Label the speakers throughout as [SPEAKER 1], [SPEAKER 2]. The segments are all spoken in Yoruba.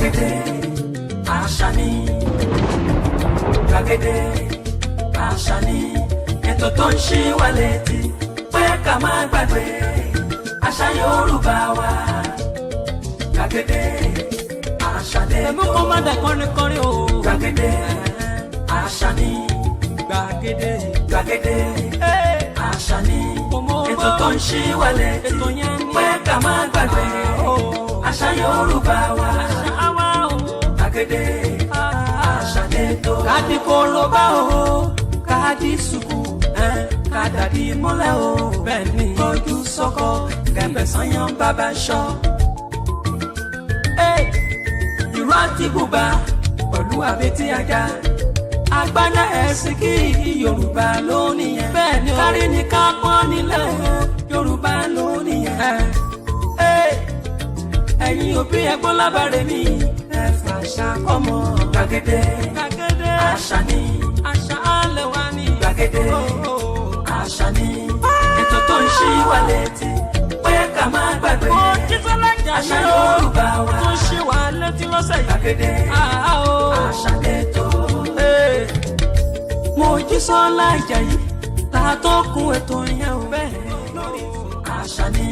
[SPEAKER 1] Gbàgede àṣà ni, gbàgede àṣà ni, ètò tó ń ṣí wa létí pé ká má gbàgbé àṣà Yorùbá wa. Gbàgede àṣà lètò.
[SPEAKER 2] Ẹ̀mú kó má dà kọrin kọrin o.
[SPEAKER 1] Gbàgede àṣà ni.
[SPEAKER 2] Gbàgede.
[SPEAKER 1] Gbàgede àṣà ni, ètò tó ń ṣí wa létí
[SPEAKER 2] Ètò yẹn ni.
[SPEAKER 1] pé ká má gbàgbé àṣà Yorùbá wa.
[SPEAKER 2] Àṣà wa o.
[SPEAKER 1] Gbàgede àṣà lètò.
[SPEAKER 2] Káàdì kólóbá o, káàdì sùkú, kádàdí mọ́lẹ̀ o. Bẹ́ẹ̀ni.
[SPEAKER 1] Kọjú sọ́kọ kẹ̀mbẹ̀ sanyán bàbá ṣọ́. Ìró àti bùbá pẹ̀lú àbètí ajá. Agbádá ẹ̀sìn kí Yorùbá ló nìyẹn.
[SPEAKER 2] Bẹ́ẹ̀ni o.
[SPEAKER 1] Kárí ni ká pọ́n nílẹ̀, Yorùbá ló nìyẹn. Ẹ̀yin òbí, ẹ̀gbọ́n lábàárẹ̀ mi, ẹ fàṣà kọ́mọ. Gbàgede
[SPEAKER 2] Gbàgede
[SPEAKER 1] àṣà ni.
[SPEAKER 2] àṣà alẹ́ wa ni.
[SPEAKER 1] Gbàgede àṣà ni, ètò tó ń ṣí wa létí pé ká má gbàgbé
[SPEAKER 2] Mojísọ́lá
[SPEAKER 1] àṣà
[SPEAKER 2] Àjàyí o.
[SPEAKER 1] Yorùbá wa.
[SPEAKER 2] Tó ṣe wà létí lọ́sẹ̀ yìí.
[SPEAKER 1] Gbàgede
[SPEAKER 2] o.
[SPEAKER 1] àṣà lètò. Mojísọ́lá Àjàyí ta tó kún ètò yẹn o.
[SPEAKER 2] Bẹ́ẹ̀.
[SPEAKER 1] Lórí àṣà ni,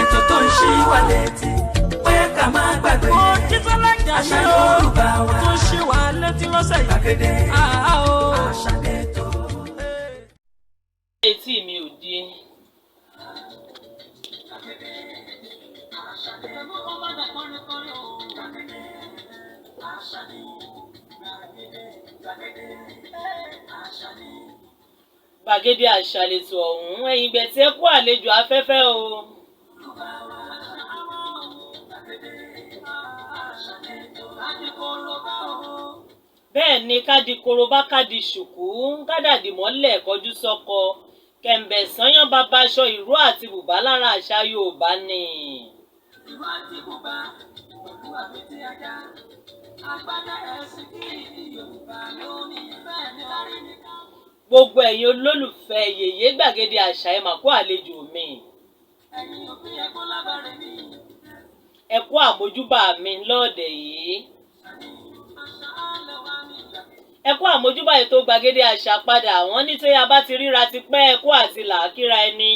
[SPEAKER 1] ètò tó ń ṣí wa létí pé ká má gbàgbé
[SPEAKER 2] Mojísọ́lá
[SPEAKER 1] àṣà
[SPEAKER 2] Àjàyí o.
[SPEAKER 1] Yorùbá wa.
[SPEAKER 2] Tó ṣe wà létí lọ́sẹ̀ yìí.
[SPEAKER 1] Gbàgede
[SPEAKER 2] o.
[SPEAKER 1] àṣà lètò.
[SPEAKER 3] Etí mi ò di.
[SPEAKER 1] Gbàgede àṣà
[SPEAKER 2] Ẹ̀mú kó má dà kọrin kọrin o.
[SPEAKER 1] Gbàgede àṣà ni, gbàgede, gbàgede àṣà ni.
[SPEAKER 3] Gbàgede àṣà lètò ọ̀hún. Ẹ̀yin gbẹ̀tí, ẹ kú àlejò afẹ́fẹ́ o.
[SPEAKER 1] Yorùbá wa. Gbàgede àṣà lètò.
[SPEAKER 2] Káàdì kólóbá o.
[SPEAKER 3] Bẹ́ẹ̀ ni, kádi korobá, kádi ṣùkú, kádàdì mọ́lẹ̀, kọjú sọ́kọ, kẹ̀m̀bẹ̀ sányán bàbá aṣọ, ìró àti bùbá lára àṣà Yorùbá ni.
[SPEAKER 1] Ìró àti bùbá pẹ̀lú àbètí ajá. Agbádá ẹ̀sìn kí Yorùbá ló ní.
[SPEAKER 2] Bẹ́ẹ̀ ni.
[SPEAKER 1] Kárí ni ká.
[SPEAKER 3] Gbogbo ẹ̀yin olólùfẹ́ yèyé gbàgede àṣà, ẹ mà kú àlejò mi.
[SPEAKER 1] Ẹ̀yin òbí, ẹ̀gbọ́n lábàárẹ̀ mi.
[SPEAKER 3] Ẹ kú àmójúbà mi lọ́ọ̀dẹ̀ yìí.
[SPEAKER 2] Àṣà alẹ́ wa ni.
[SPEAKER 3] Ẹ kú àmójúbà ètò gbàgede àṣà padà. Wọ́n ní tí a bá ti ríra ti pẹ́, ẹ kú àti làákíra ẹni.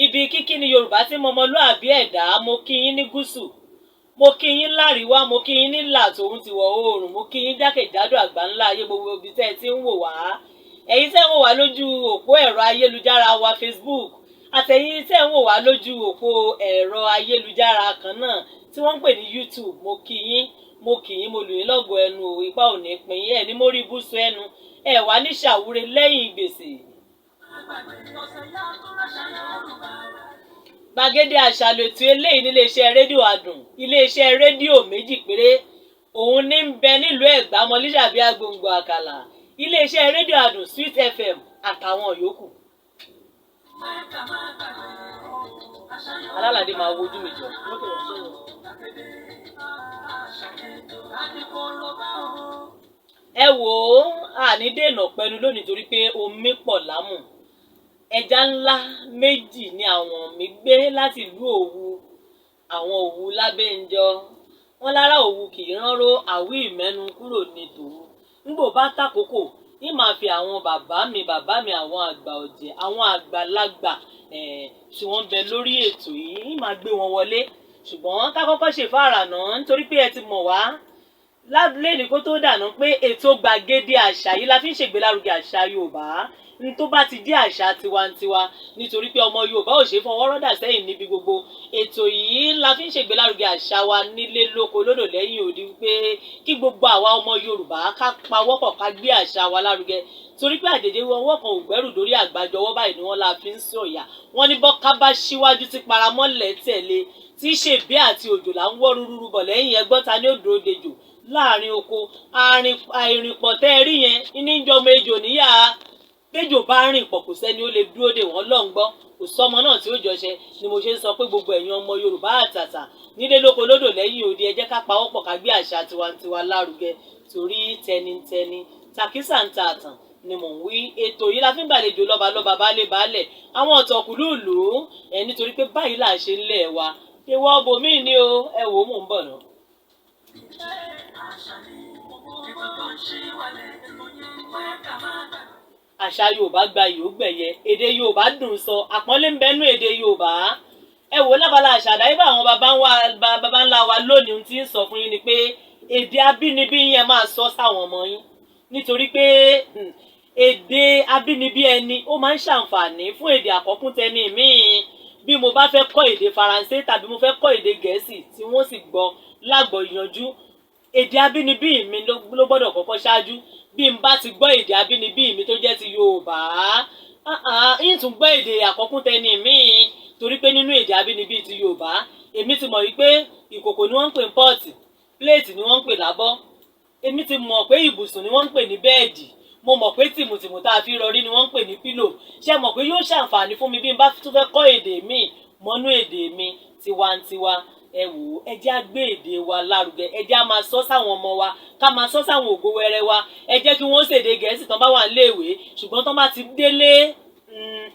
[SPEAKER 3] Ibi kíkí ni Yorùbá tí mọmọlúàbí ẹ̀dá. Mo kí yín ní gúúsù, mo kí yín láríwá, mo kí yín nílà tòun ti wọ̀ oòrùn, mo kí yín jákèjádò àgbáńlá ayé, gbogbo ibi tẹ́ ẹ ti ń wò wá. Ẹ̀yin tẹ́ ń wò wá lójú òpó ẹ̀rọ ayélujára wa Facebook, àtẹ̀yin tẹ́ ń wò wá lójú òpó ẹ̀rọ ayélujára kan náà tí wọ́n ń pè ní YouTube, mo kí yín, mo kì yín, mo lù yín lọ́gọ̀ọ́ ẹnu o. Ipa ò ní pín yín, ẹ̀ ní mórí ibùsùn ẹnu ẹ̀ wá ní ṣàwúre lẹ́yìn gbèsè.
[SPEAKER 1] Ọ̀sẹ̀ yá tó ráṣà Yorùbá wa.
[SPEAKER 3] Gbàgede àṣà lètò eléyìí níléeṣẹ́ rédíò Àdùn. Iléeṣẹ́ rédíò méjì péré òun ní ń bẹ nílùú Ẹ̀gbá mọlíṣàbí agbòǹgbò àkàlà: iléeṣẹ́ rédíò Àdùn, Sweet FM àtàwọn yòókù.
[SPEAKER 1] Mẹ́ta má gbàgbé àṣà Yorùbá.
[SPEAKER 3] Alálàdé máa wojú mi jọ.
[SPEAKER 1] Gbàgede àṣà lètò.
[SPEAKER 2] Káàdì kólóbá o.
[SPEAKER 3] Ẹ wò ó, àní dènà pẹ̀lú lónìí torí pé omi pọ̀ lámù. Ẹja ńlá méjì ni àwọn mi gbé láti ìlú Òwu, àwọn Òwu lábẹ́njọ wọn lára Òwu kì í ránró àwí ìmẹ́nu kúrò ní tòun. Ńgbò bá tàkókò ní màá fi àwọn bàbá mi, bàbá mi, àwọn àgbà ọ̀jẹ̀, àwọn àgbàlagbà tí wọ́n ń bẹ lórí ètò yìí, ní màá gbé wọn wọlé. Ṣùgbọ́n ká kọ́kọ́ ṣe fàrà náà, nítorí pé ẹ ti mọ̀ wá lẹ́ni kó tó dànù pé ètò gbàgede àṣà yìí la fi ń ṣègbélárugẹ àṣà Yorùbá, n tó bá ti jẹ́ àṣà tiwantiwa, nítorí pé ọmọ Yorùbá ò ṣe é fọwọ́ rọ́dà sẹ́yìn níbi gbogbo. Ètò yìí la fi ń ṣègbélárugẹ àṣà wa nílé, lóko, lódò, lẹ́yìn odi, wípé kí gbogbo àwa ọmọ Yorùbá ká pawọ́pọ̀, ká gbé àṣà wa lárugẹ, torí pé àjèjì ọwọ́ kan ò gbẹ́rù dórí, àgbájọ ọwọ́ báyìí ni wọ́n la fi ń sọ̀yà. Wọ́n ní bọ́ká bá síwájú tí paramọ́lẹ̀ tẹ̀lé, tí ṣèbí àti òjò là ń wọ́ rúrúrú bọ̀ lẹ́yìn. Ẹgbọ́n, ta ni ó dúró dejò láàrin oko? Àìrìnpọ̀ tẹ́ ẹ rí yẹn ní jọmọ ejò níyà. Béjò bá rìn pọ̀, kò sẹ́ni ó lè dúró dè wọ́n lọ́n gbọ́, kò sọmọ náà tí ó jọṣẹ. Ni mo ṣe ń sọ pé gbogbo ẹ̀yin ọmọ Yorùbá àtàtà nílé, lóko, lódò, lẹ́yìn odi, ẹ jẹ́ ká pawọ́pọ̀, ká gbé àṣà tiwantiwa lárugẹ, torí tẹnitẹni tàkísà ń ta àtàn ni mò ń wí. Ètò yìí la fi ń gbàlejò lọ́balọ́ba, baálé baálẹ̀, àwọn ọ̀tọ̀kùlúùlù ẹ̀, nítorí pé báyìí là ń ṣe ń lẹ̀ wa. Ìwọ bòmíì ni o. Ẹ wò ó, mò ń bọ̀ náà.
[SPEAKER 1] ṣí wa létí pé ká má gbàgbé.
[SPEAKER 3] Àṣà Yorùbá gba ìyógbẹ̀yẹ, èdè Yorùbá dùn sọ, àpọ́nlé ń bẹnu èdè Yorùbá. Ẹ wò lábala àṣà àdáyébá àwọn baba ńlá wa lónìí, ohun tí ń sọ fún yín ni pé èdè abínibí yẹn máa sọ sáwọn ọmọ yín, nítorí pé èdè abínibí ẹni ó máa ń ṣàǹfààní fún èdè àkọ́kúntẹni míì. Bí mo bá fẹ́ kọ́ èdè Faransé tàbí mo fẹ́ kọ́ èdè Gẹ̀ẹ́sì tí wọ́n sì gbọ́ lágbọ́ yanjú, èdè abínibí mi ló gbọ́dọ̀ kọ́kọ́ ṣáájú. Bí n bá ti gbọ́ èdè abínibí mi tó jẹ́ ti Yorùbá, yín tún gbọ́ èdè àkọ́kúntẹni míì, torí pé nínú èdè abínibí ti Yorùbá, èmi ti mọ̀ wípé ìkòkò ni wọ́n ń pè ní pọ́ọ̀tì, pléètì ni wọ́n ń pè lábọ́, èmi ti mọ̀ pé ibùsùn ni wọ́n ń pè ní bẹ́ẹ̀dì, mo mọ̀ pé tìmùtìmù tá a fi rọrí ni wọ́n ń pè ní pílò. Ṣé mọ̀ pé yóò ṣàǹfààní fún mi bí n bá tún fẹ́ kọ́ èdè míì mọ́nú èdè mi tiwantiwa? Ẹ wò ó, ẹ jẹ́ á gbé èdè wa lárugẹ, ẹ jẹ́ á máa sọ sáwọn ọmọ wa, ká máa sọ sáwọn ògo wẹrẹ wa. Ẹ jẹ́ kí wọ́n ṣèdè Gẹ̀ẹ́sì tán bá wà níléèwé, ṣùgbọ́n tán bá ti délé,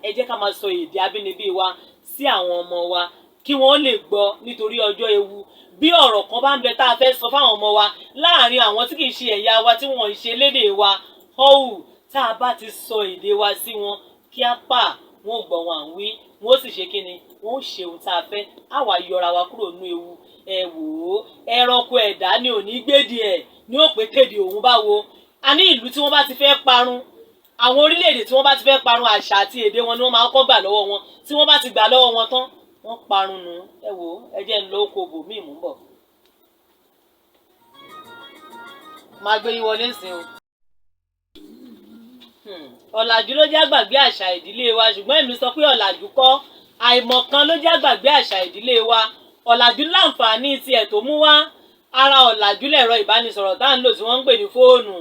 [SPEAKER 3] ẹ jẹ́ ká máa sọ èdè abínibí wa sí àwọn ọmọ wa kí wọ́n lè gbọ́, nítorí ọjọ́ ewu. Bí ọ̀rọ̀ kan bá ń bẹ tá a fẹ́ sọ fáwọn ọmọ wa láàrin àwọn tí kì í ṣe ẹ̀yà wa, tí wọ́n ń ṣe lédè wa họ́wù, tá a bá ti sọ èdè wa sí wọn, kí á pa wọn ò gbọ́ wọn à ń wí, wọn ó sì ṣe kí ni, wọn ó ṣe ohun tá a fẹ́, á wàá yọra wa kúrò nínú ewu. Ẹ wò ó, ẹranko ẹ̀dá ni ò ní gbédìí ẹ̀ ní ó pé tèdè òun bá wo. A ní ìlú tí wọ́n bá ti fẹ́ parun, àwọn orílẹ̀-èdè tí wọ́n bá ti fẹ́ parun, àṣà àti èdè wọn ni wọ́n máa kọ́ gbà lọ́wọ́ wọn. Tí wọ́n bá ti gbà lọ́wọ́ wọn tán, wọ́n parun nù. Ẹ wò ó, ẹ jẹ́ ń lọ oko bòmíì, mú bọ̀. Máa gbé yín wọlé sí o. Ọ̀làjú ló jẹ́ àgbàgbé àṣà ìdílé wa, ṣùgbọ́n èmi sọ pé ọ̀làjú kọ́, àìmọ̀kan ló jẹ́ àgbàgbé àṣà ìdílé wa. Ọ̀làjú láǹfààní tiẹ̀ tó mú wá. Ara ọ̀làjú lẹ̀rọ ìbánisọ̀rọ̀ tá à ń lò tí wọ́n ń pè ní fóònù.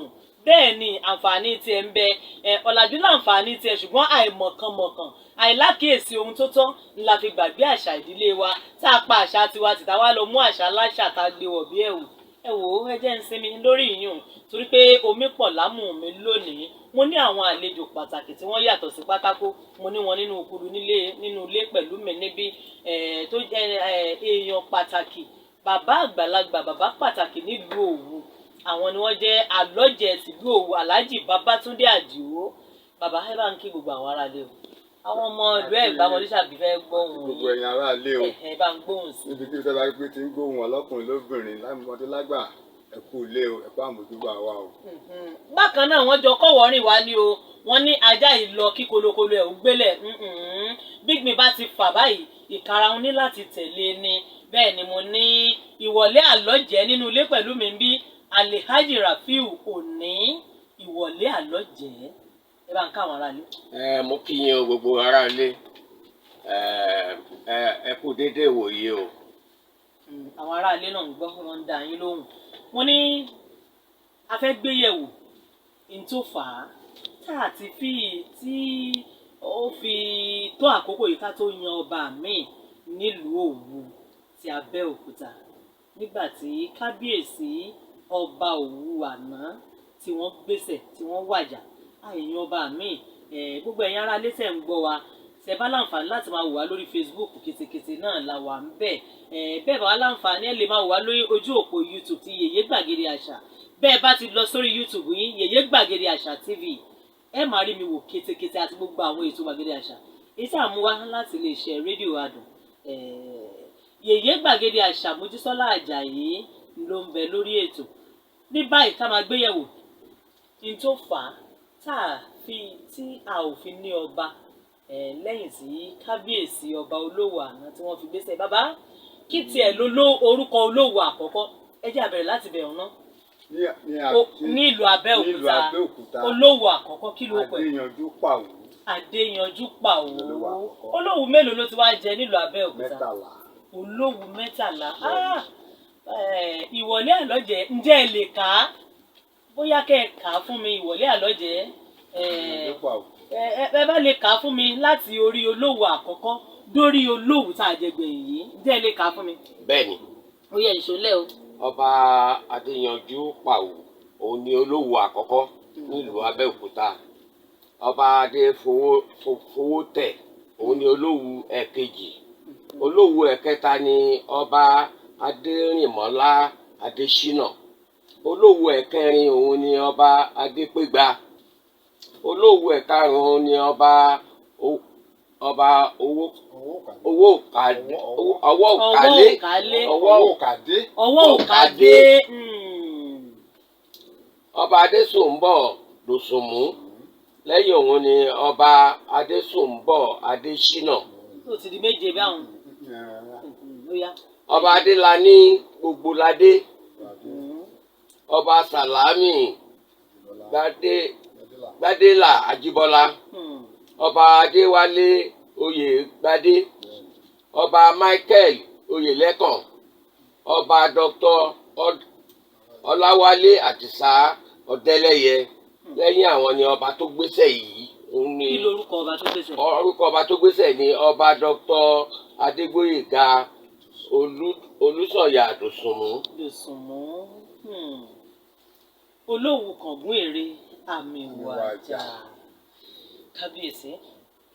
[SPEAKER 3] Bẹ́ẹ̀ ni àǹfààní tiẹ̀ ń bẹ. Ọ̀làjú láǹfààní tiẹ̀, ṣùgbọ́n àìmọ̀kànmọ̀kàn, àìlákìyèsí ohun tó tọ́ la fi gbàgbé àṣà ìdílé wa, tá a pa àṣà tiwa tìta wá lọ mú àṣà aláṣà tá a gbé wọ̀ bí ẹ̀wù. Ẹ wò ó, ẹ jẹ́ ń sinmi lórí ìyún, torí pé omi pọ̀ lámù mi lónìí. Mo ní àwọn àlejò pàtàkì tí wọ́n yàtọ̀ sí pátákó. Mo ní wọn nínú okuru nílé, nínú ilé pẹ̀lú mi níbí, tó jẹ́ èèyàn pàtàkì, bàbá àgbàlagbà, bàbá pàtàkì nílùú Òwu. Àwọn ni wọ́n jẹ́ àlọ́jẹ̀ tìlú Òwu, Alhaji Babátúndé Àdìó. Bàbá, ẹ bá ń kí gbogbo àwọn aráalé o. Àwọn ọmọ ìlú Ẹ̀gbá Mọlísàbí fẹ́ gbóhùn
[SPEAKER 4] gbogbo ẹ̀yin aráalé o.
[SPEAKER 3] Ẹ bá ń gbóhùn sí.
[SPEAKER 4] Níbi tí ìjọba pé ti ń gbóhùn ọlọ́kùnrin lóbìnrin lámọdé lágbà, ẹ kú ilé o, ẹ kú àmójúbà wa o.
[SPEAKER 3] Bákan náà wọ́n jọ kọ́wọ́rìn wá ní o, wọ́n ní ajá yìí lọ kí kolokolo ẹ̀ ó gbélẹ̀. Bígbìn bá ti fà báyìí, ìkarahun ní láti tẹ̀lé ni. Bẹ́ẹ̀ ni mo ní ìwọlé àlọ́jẹ́ nínú ilé pẹ̀lú mi bí Alhaji Rafiu Òní, ìwọlé àlọ́jẹ́. Ẹ bá ń káwọn aráalé.
[SPEAKER 5] Ẹ mo kí yín o, gbogbo aráalé. Ẹ ẹ kú déédéé wòye o.
[SPEAKER 3] Àwọn aráalé náà ń gbọ́, wọ́n ń dá yín lóhùn. Mo ní a fẹ́ gbéyẹ̀wò n tó fà á tá a ti fi tí ó fi tó àkókò yìí ká tó yan ọba míì nílùú Òwu ti Abẹ́òkúta, nígbà tí kábíyèsí ọba Òwu àná tí wọ́n gbéṣẹ̀ tí wọ́n wàjà, àìyan ọba míì. Gbogbo ẹ̀yin aráalé tẹ̀ ń gbọ́ wa, tẹ́ bá láǹfààní láti máa wò wá lórí Facebook, kìtìkìtì náà la wà ń bẹ̀. Bẹ́ẹ̀ bá wá láǹfààní, ẹ lè máa wò wá lórí ojú òpó YouTube ti Yèyé Gbàgede Àṣà. Bẹ́ẹ̀ bá ti lọ sórí YouTube yín, Yèyé Gbàgede Àṣà TV, ẹ máa rí mi wò kétékété àti gbogbo àwọn ètò Gbàgede Àṣà èyí tá à mú wá láti lè ṣe rédíò Adùn. Yèyé Gbàgede Àṣà Mojísọ́lá Àjàyí ló ń bẹ lórí ètò ní báyìí ká máa gbéyẹ̀wò ní tó fà á tá a fi tí a ò fi ní ọba lẹ́yìn tí kábíyèsí ọba Olówù àná tí wọ́n fi gbéṣẹ́. Bàbá, kí tiẹ̀ ló ló orúkọ Olówù àkọ́kọ́? Ẹ jẹ́ á bẹ̀rẹ̀ láti bẹ̀rù náà.
[SPEAKER 4] Ní
[SPEAKER 3] Ní ìlú
[SPEAKER 4] nílùú
[SPEAKER 3] Abẹ́òkúta,
[SPEAKER 4] Abẹ́òkúta,
[SPEAKER 3] Olówù àkọ́kọ́ kí ló pẹ̀?
[SPEAKER 4] Adéyanjú Pàwó.
[SPEAKER 3] Adéyanjú Pàwó.
[SPEAKER 4] Olówù àkọ́kọ́.
[SPEAKER 3] Olówù mélòó ló ti wá jẹ nílùú Abẹ́òkúta?
[SPEAKER 4] 13.
[SPEAKER 3] Olówù 13. Ìwọlé àlọ́jẹ́, ǹjẹ́ ẹ lè kà á? Bóyá kẹ́ ẹ kà á fún mi, ìwọlé àlọ́jẹ́.
[SPEAKER 4] Adéyanjú Pàwó.
[SPEAKER 3] Ẹ bá lè kà á fún mi láti orí Olówù àkọ́kọ́ dórí Olówù tá a jẹ gbẹ̀yìn yìí, ǹjẹ́ ẹ lè kà á fún mi?
[SPEAKER 5] Bẹ́ẹ̀ni.
[SPEAKER 3] Ó yẹ ìṣòlẹ̀ o.
[SPEAKER 5] Ọba Adéyanjú Pàwó òun ni Olówù àkọ́kọ́ nílùú Abẹ́òkúta. Ọba Adéfowótẹ̀ òun ni Olówù ẹ̀kejì. Olówù ẹ̀kẹta ni ọba Adérìnmọ́lá Adéṣínà. Olówu ẹ̀kẹrin òun ni ọba Adépégbà. Olówu ẹ̀karùn-ún ni ọba ọba owó
[SPEAKER 4] Owó
[SPEAKER 5] owó
[SPEAKER 4] kàdé.
[SPEAKER 5] ọwọ́ òkàlé
[SPEAKER 3] òkàlé.
[SPEAKER 5] ọwọ́
[SPEAKER 4] Owó kàdé.
[SPEAKER 3] Ọwọ́ òkàdé.
[SPEAKER 5] Ọba Adésùnbọ̀ Dòsùnmú. Lẹ́yìn òun ni ọba Adésùnbọ̀ Adéṣínà.
[SPEAKER 3] Ó ti di méje báwọn. Ó yá.
[SPEAKER 5] Ọba Adélàní Gbogboládé. Ọba Sàlámì Gbadélà Ajíbọ́lá. Ọba Adéwálé Oyègbadé. Ọba Michael Oyèlẹ́kàn. Ọba Dr. Ọláwálé Àdìsá Ọ̀dẹ́lẹ́yẹ. Lẹ́yìn àwọn ni ọba tó gbéṣẹ̀ yìí, òun ni
[SPEAKER 3] Kí lorúkọ ọba tó gbèsè?
[SPEAKER 5] Orúkọ ọba tó gbéṣẹ̀ ni ọba Dr. Adégbóyèga Olúsànyà Dòsùnmú.
[SPEAKER 3] Dòsùnmú. Olówu kàngún èrè àmì wàjà. Kábíyèsí,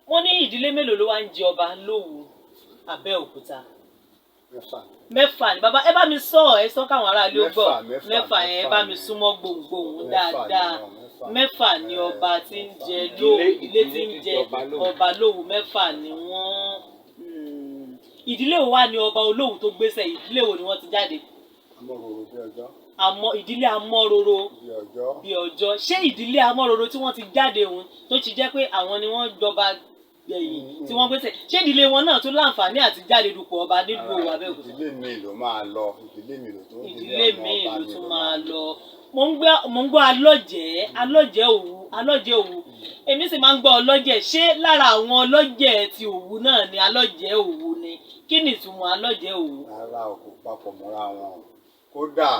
[SPEAKER 3] wọ́n ní ìdílé mélòó ló wá ń jẹ ọba lówu Abẹ́òkúta?
[SPEAKER 4] Mẹ́fà.
[SPEAKER 3] Mẹ́fà ni bàbá. Ẹ bá mi sọ, ẹ sọ káwọn aráàlú ó gbọ́.
[SPEAKER 4] Mẹ́fà, mẹ́fà,
[SPEAKER 3] Mẹ́fà yẹn, ẹ bá mi
[SPEAKER 4] mẹ́fà ni.
[SPEAKER 3] súnmọ́ gbohùngbohùn
[SPEAKER 4] Mẹ́fà ni
[SPEAKER 3] dáadáa.
[SPEAKER 4] wọ́n, mẹ́fà.
[SPEAKER 3] Mẹ́fà ni ọba tí ń jẹ lówu, ilé tí ń jẹ
[SPEAKER 5] ọba lówu.
[SPEAKER 3] Ọba lówu mẹ́fà ni wọ́n. Ìdílé wo wá ni ọba Olówu tó gbéṣẹ̀? Ìdílé wo ni wọ́n ti jáde?
[SPEAKER 4] Amọ̀ròrò bí ọjọ́.
[SPEAKER 3] Àmọ́ ìdílé Amọ́roro
[SPEAKER 4] Bí ọjọ́.
[SPEAKER 3] bí ọjọ́. Ṣé ìdílé Amọ́roro tí wọ́n ti jáde òun tó ti jẹ́ pé àwọn ni wọ́n jọba gbẹ̀yìn tí wọ́n gbéṣẹ̀, ṣé ìdílé wọn náà tún láǹfààní àti jáde dupò ọba nílùú
[SPEAKER 4] Ara
[SPEAKER 3] Abẹ́òkúta?
[SPEAKER 4] Ìdílé mi ló máa lọ. Ìdílé mi ló tún.
[SPEAKER 3] Ìdílé
[SPEAKER 4] ọmọ
[SPEAKER 3] míì
[SPEAKER 4] ọba
[SPEAKER 3] ló
[SPEAKER 4] mi
[SPEAKER 3] tún máa lọ. Mò ń gbọ́ alọ́jẹ́, alọ́jẹ́ Òwu, alọ́jẹ́ Òwu. Èmi sì máa ń gbọ́ ọlọ́jẹ̀. Ṣé lára àwọn ọlọ́jẹ̀ ti Òwu náà ni alọ́jẹ́ Òwu ni? Kí ni ìtumọ̀ alọ́jẹ́ Òwu?
[SPEAKER 4] Rárá o, kò papọ̀ mọ́ra wọn o. Kódà